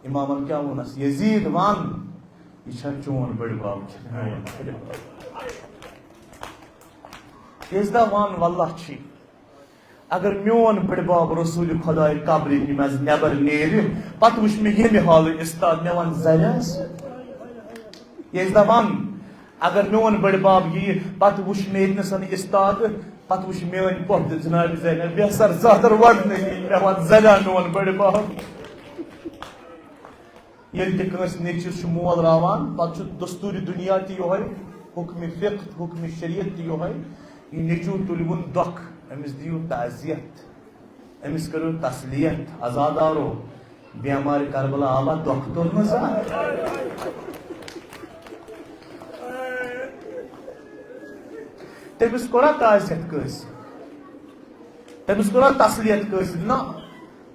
امامن کیٛاہ ووٚنس؟ "یزید، ون، یہِ چھا چون بٔڑِ بب کِنہٕ میون بٔڑِ بب؟" یزیدا، ون، واللہ چھی۔ اگر میون بٔڑِ بب رسول خداے قبرِ منٛز نٮ۪بر نیرِ، پتہٕ وٕچھ مےٚ ییٚمہِ حالہٕ استاد، مےٚ ون زرٮ۪س۔ یزیدا، ون، اگر میون بٔڑِ بب ییہِ، پتہٕ وٕچھ مےٚ ییٚتنَس استاد، پتہٕ وٕچھ میٲنۍ پۄپھ تہِ جناب زینب، بے سر زادر وڑنہٕ یی، مےٚ ون زریا میون بٔڑِ بب۔ ییٚلہِ تہِ کٲنٛسہِ نیٚچوِس چھُ مول راوان، پتہٕ چھُ دستوٗرِ دُنیا تہِ یِہوٚے، حُکمِ فقہ، حُکمِ شریعت تہِ یِہوٚے، یہِ نیٚچوٗ تُلِوُن دۄکھ، أمِس دِیِو تعزیت، أمِس کٔرِو تسلیت، عزادارو، بیمارِ کربلا آوا دۄکھ تُلنہٕ زانٛہہ؟ تٔمِس کوٚرا تعزیت کٲنٛسہِ؟ تٔمِس کوٚرا تسلیت کٲنٛسہِ؟ نہ،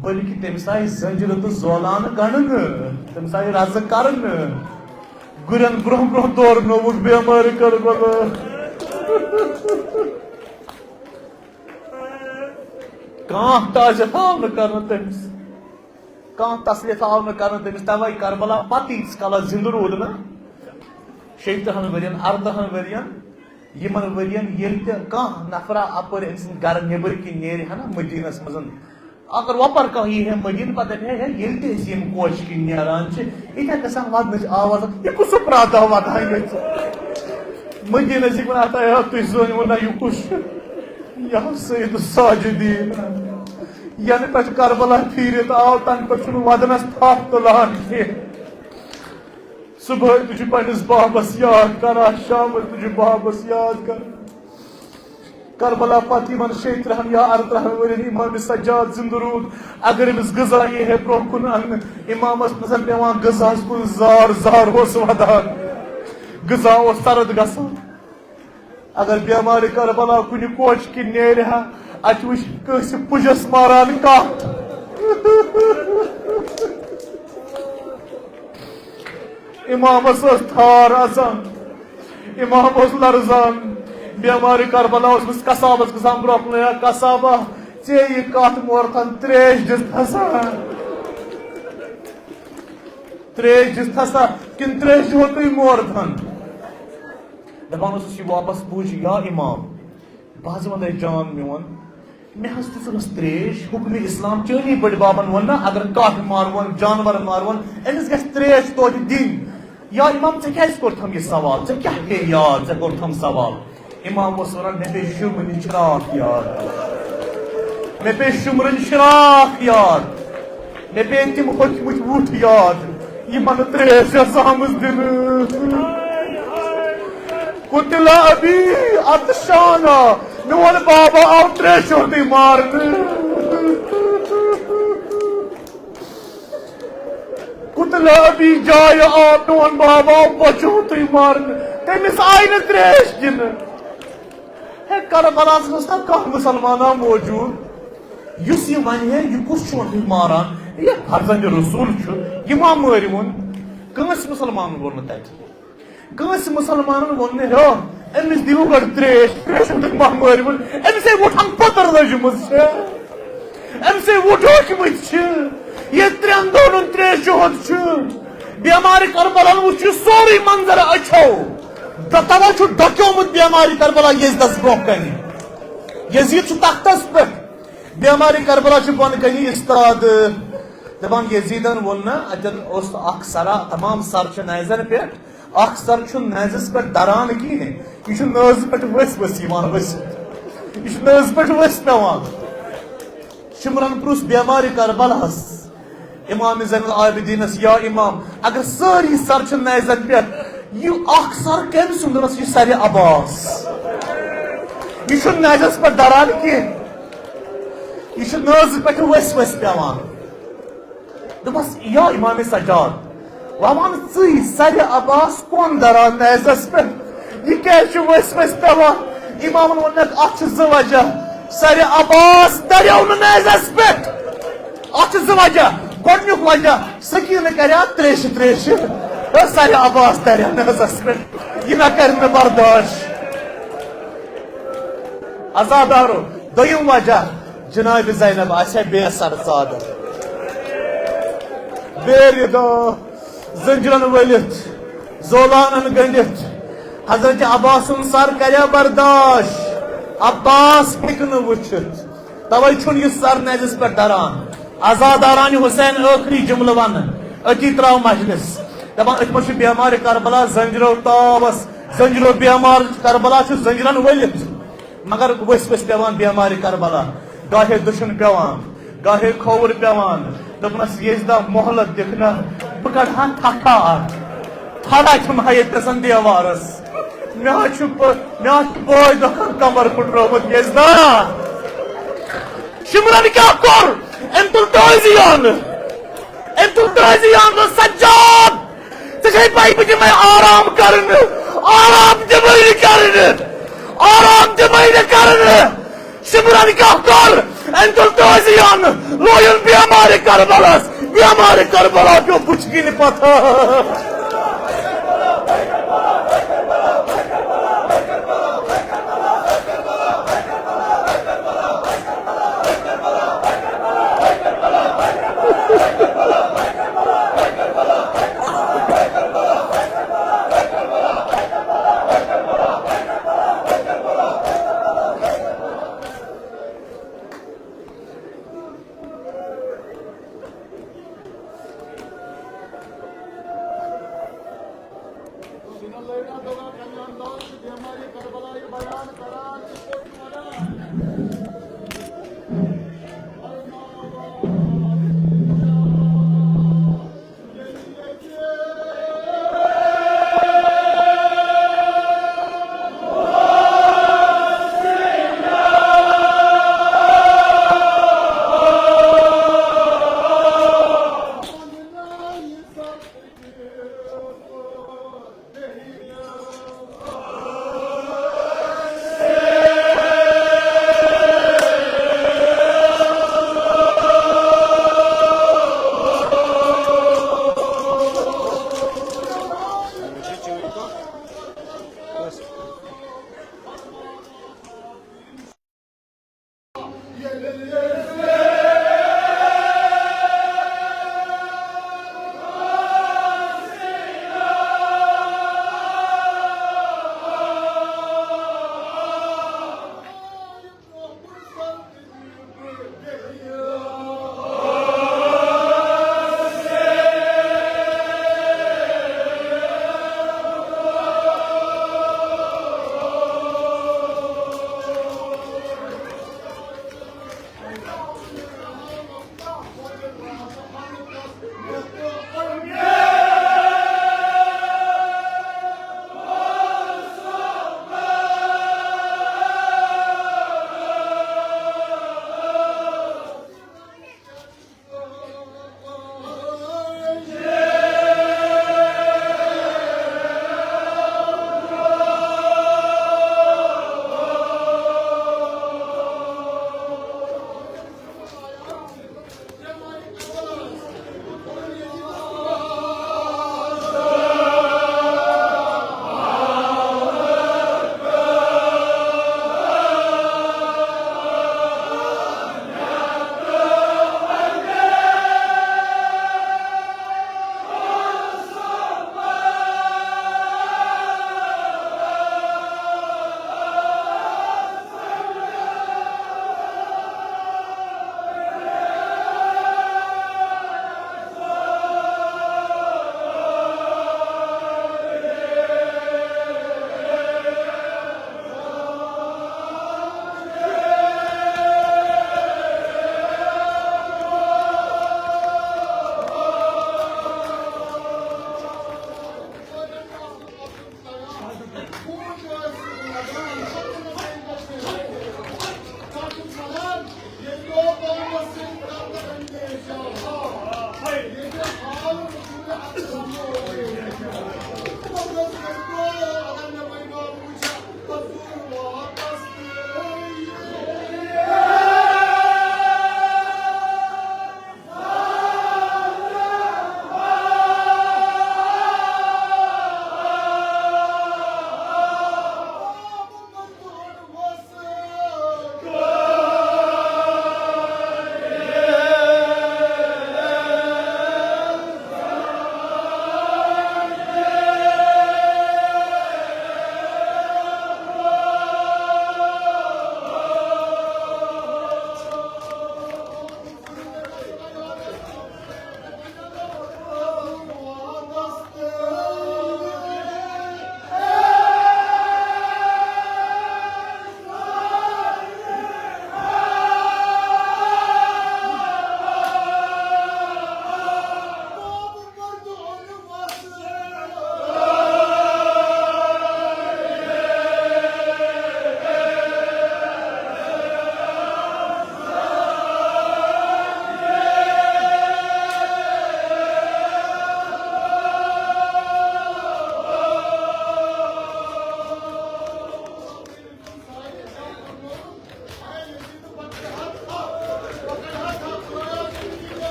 بلکہِ تٔمِس آیہِ زنجیرٕ تہٕ زولانہٕ گنٛڈنہٕ، تٔمِس آیہِ رزٕ کرنہٕ۔ گُرٮ۪ن برٛونٛہہ برٛونٛہہ دورنووُکھ بیمارِ کربلا۔ کانٛہہ تعزیت آو نہٕ کرنہٕ تٔمِس، کانٛہہ تسلیت آو نہٕ کرنہٕ تٔمِس۔ توے کربلا پتہٕ ییٖتِس کالس زِندٕ روٗد نہٕ، شیٚیہِ ترٕٛہن ؤرین، اردہن ؤرین، یِمن ؤرین ییٚلہِ تہِ کانٛہہ نفرا اپٲرۍ أمۍ سٕنٛدِ گرٕ نیٚبٕرۍ کِنۍ نیرِ ہا نا مدیٖنس منٛز، اگر وۄپر کانٛہہ یی ہے مدیٖنہٕ، پتہٕ دپہِ ہے، ہے، ییٚلہِ تہِ أسۍ ییٚمہِ کوچہِ کِنۍ نیران چھِ، یِتھے کٔنۍ آسان ودنٕچ آواز، یہِ کُس پرٛاتا وۄتھان ییٚتہِ؟ مدیٖنس یہِ ونان، ہتا ہے، تُہۍ زٲنِو نہ، یہِ کُس چھُ؟ یا سید الساجدین، یعنی پٮ۪ٹھ کربلا پھیٖرِتھ آو، تنہٕ پٮ۪ٹھ چھُنہٕ ودنس تھپھ تُلان کینٛہہ۔ صبحٲے تہِ چھُ پننِس بابس یاد کران، شامس تہِ چھُ بابس یاد کران۔ کربلا پتہٕ یِمن شیٚیہِ ترٕٛہن یا ارترٕٛہن ؤرین امام سجاد زندٕ روٗد، اگر أمِس غذا یی ہے برونٛہہ کُن اننہٕ، امامس نظر پیوان غذاہس کُن، زار زار اوس ودان، غذا اوس سرد گژھان۔ اگر بیمارِ کربلا کُنہِ کوچہِ کِنۍ نیرِ ہا، اتہِ وٕچھ کٲنٛسہِ پُجس ماران کتھ۔ امامس ٲس تھار اژان، امام اوس لرزان۔ بیمارِ کربلا اوس أمِس قصابس گژھان برونٛہہ کُن، "یا قصابا، ژےٚ یہِ کتھ مورتھن تریش دِژ تھسا؟ تریش دِژ تھسا کِنہٕ تریش دِہو تُہۍ مورتھن؟" دپان اوسُس، یہِ واپس بوٗزِ، یا امام، بہٕ حظ ونہٕ تۄہہِ جان میون، مےٚ حظ دِژٕنَس تریش، حُکمِ اسلام چٲنی بٔڑۍ بابن ووٚن نا، اگر کٹھ مارون، جانور مارون، أمِس گژھِ تریش توتہِ دِنۍ۔ یا امام، ژےٚ کیازِ کوٚرتھم یہِ سوال؟ ژےٚ کیاہ پیٚیہِ یاد؟ ژےٚ کوٚرتھم سوال۔ امام اوس ونان، مےٚ پیٚیہِ شُمرٕنۍ شراکھ یاد، مےٚ پیٚیہِ شُمرٕنۍ شراکھ یاد، مےٚ پیٚیہِ تِم ہوٚکھمٕتۍ وُٹھ یاد، یِمن نہٕ تریش ٲس آمٕژ دِنہٕ۔ قتل ابی عطشانا، میون بابا آو تریشہِ ہوٚتُے مارنہٕ۔ قتل ابی جوعان، میون بابا آو بۄچھِ ہوٚتُے مارنہٕ، تٔمِس آیہِ نہٕ تریش دِنہٕ۔ ہے، کربلاہس منٛز چھا کانٛہہ مسلمانا موجود یُس یہِ ونہِ ہے، یہِ کُس چھُ ہوٚتُے ماران؟ یہِ فرزند رسول چھُ، یہِ ما مٲرِوُن؟ کٲنٛسہِ مسلمانن ووٚن نہٕ تتہِ۔ کٲنٛسہِ مُسلمانن ووٚن نہٕ، ہیو، أمِس دِیِو گۄڈٕ ترٛیش، ترٛیش چھُنہٕ تۄہہِ مۄہہ مٲرمٕژ، أمِس ہے وُٹھن پٔتٕر لٔجمٕژ چھےٚ، أمِس ہے وُٹھ ٲکھمٕتۍ چھِ، یہِ ترٛٮ۪ن دۄہن ہُنٛد ترٛیش چوٚہُتھ چھُ۔ بیمارِ کربلا وُچھ یہِ سورُے منظر أچھو، توے چھُ ڈۄکیومُت بیمارِ کربلا یزدس برونٛہہ کنہِ۔ یزید چھُ تختس پٮ۪ٹھ، بیمارِ کربلا چھُ بۄنہٕ کنہِ استاد۔ دپان یزیدن ووٚن نہ، اتٮ۪ن اوس اکھ سرا، تمام سر چھِ نیزن پٮ۪ٹھ، اکھ سر چھُنہٕ نیزس پٮ۪ٹھ دران کِہیٖنۍ، یہِ چھُ نٲزٕ پٮ۪ٹھ ؤسۍ ؤسۍ یِوان ؤسِتھ، یہِ چھُ نٲزٕ پٮ۪ٹھ ؤسۍ پٮ۪وان۔ شمرن پرُژھ بیمارِ کربلاہس، امام زین العابدینس، یا امام، اگر سٲری سر چھِ نیزن پٮ۪ٹھ، یہِ اکھ سر کٔمۍ سُنٛد؟ دوٚپنس، یہِ سرِ عباس۔ یہِ چھُنہٕ نَزَس پٮ۪ٹھ دَران کینٛہہ، یہِ چھُ نٲزٕ پٮ۪ٹھ ؤسۍ ؤسۍ پٮ۪وان۔ دوٚپمَس، یا امام سجاد، وۄنۍ وَن ژٕے، سرِ عباس کون دَران نَزَس پٮ۪ٹھ؟ یہِ کیٛازِ چھُ ؤسۍ ؤسۍ پٮ۪وان؟ امامَن ووٚن، مےٚ، اَتھ چھِ زٕ وجہ۔ سرِ عباس دَریو نہٕ نَزَس پٮ۪ٹھ، اَتھ چھِ زٕ وجہ۔ گۄڈٕنیُک وجہ، سکیٖنہٕ کَریٛا تریشہِ تریشہِ، تہٕ سرِ عباس دَریو نَزَس پٮ۪ٹھ، یہِ نہ کَرِ نہٕ برداش۔ عزادارو، دوٚیِم وجہ، جناب زینب آسہِ ہا بے سر زادٕ، بے ردا، زنجیرن ؤلِتھ، زولانن گٔنڈِتھ، حضرت عباس سُنٛد سر کریا برداش، عباس ہیٚکہِ نہٕ وٕچھِتھ، توے چھُنہٕ یہِ سر نَزِس پٮ۪ٹھ دَران۔ عزاداران حسین ٲخری جملہٕ ونہٕ، أتی تراو مجلس۔ دپان، أتھۍ منٛز چھُ بیمارِ کربلا زنجیرو تاوس، زنجیرو بیمار کربلا چھُ زنجیرن ؤلِتھ۔ مگر ؤسۍ ؤسۍ پٮ۪وان بیمارِ کربلا، گاہے دٔچھُن پٮ۪وان، گاہے کھووُر پٮ۪وان۔ دوٚپنَس، ییٚژِ دۄہ مۄہلت دِکھ نہ، بہٕ کَڑٕ ہا ٹھٹھا اَتھ۔ ٹھٹھا چھُم ہا ییٚتہِ نَسَن دیوارَس۔ مےٚ ہا چھُ بٲ-، مےٚ ہا چھُ بٲے دۄہ کھنٛڈ کمر پھُٹرومُت ییٚژِ دۄہ۔ شِمرَن کیٛاہ کوٚر؟ أمۍ تُل تٲزیان۔ أمۍ تُل تٲزیان، دوٚپ، سجاد، ژےٚ چھے پَے بہٕ دِمَے آرام کرنہٕ، آرام دِمَے نہٕ کرنہٕ، آرام دِمَے نہٕ کرنہٕ۔ شِمرَن کیٛاہ کوٚر؟ أمۍ تُل تٲزیان، لویُن بیمارِ کربلاہَس، بیمارِ کربلا پیوٚو بُتھِ کِنۍ پتھر۔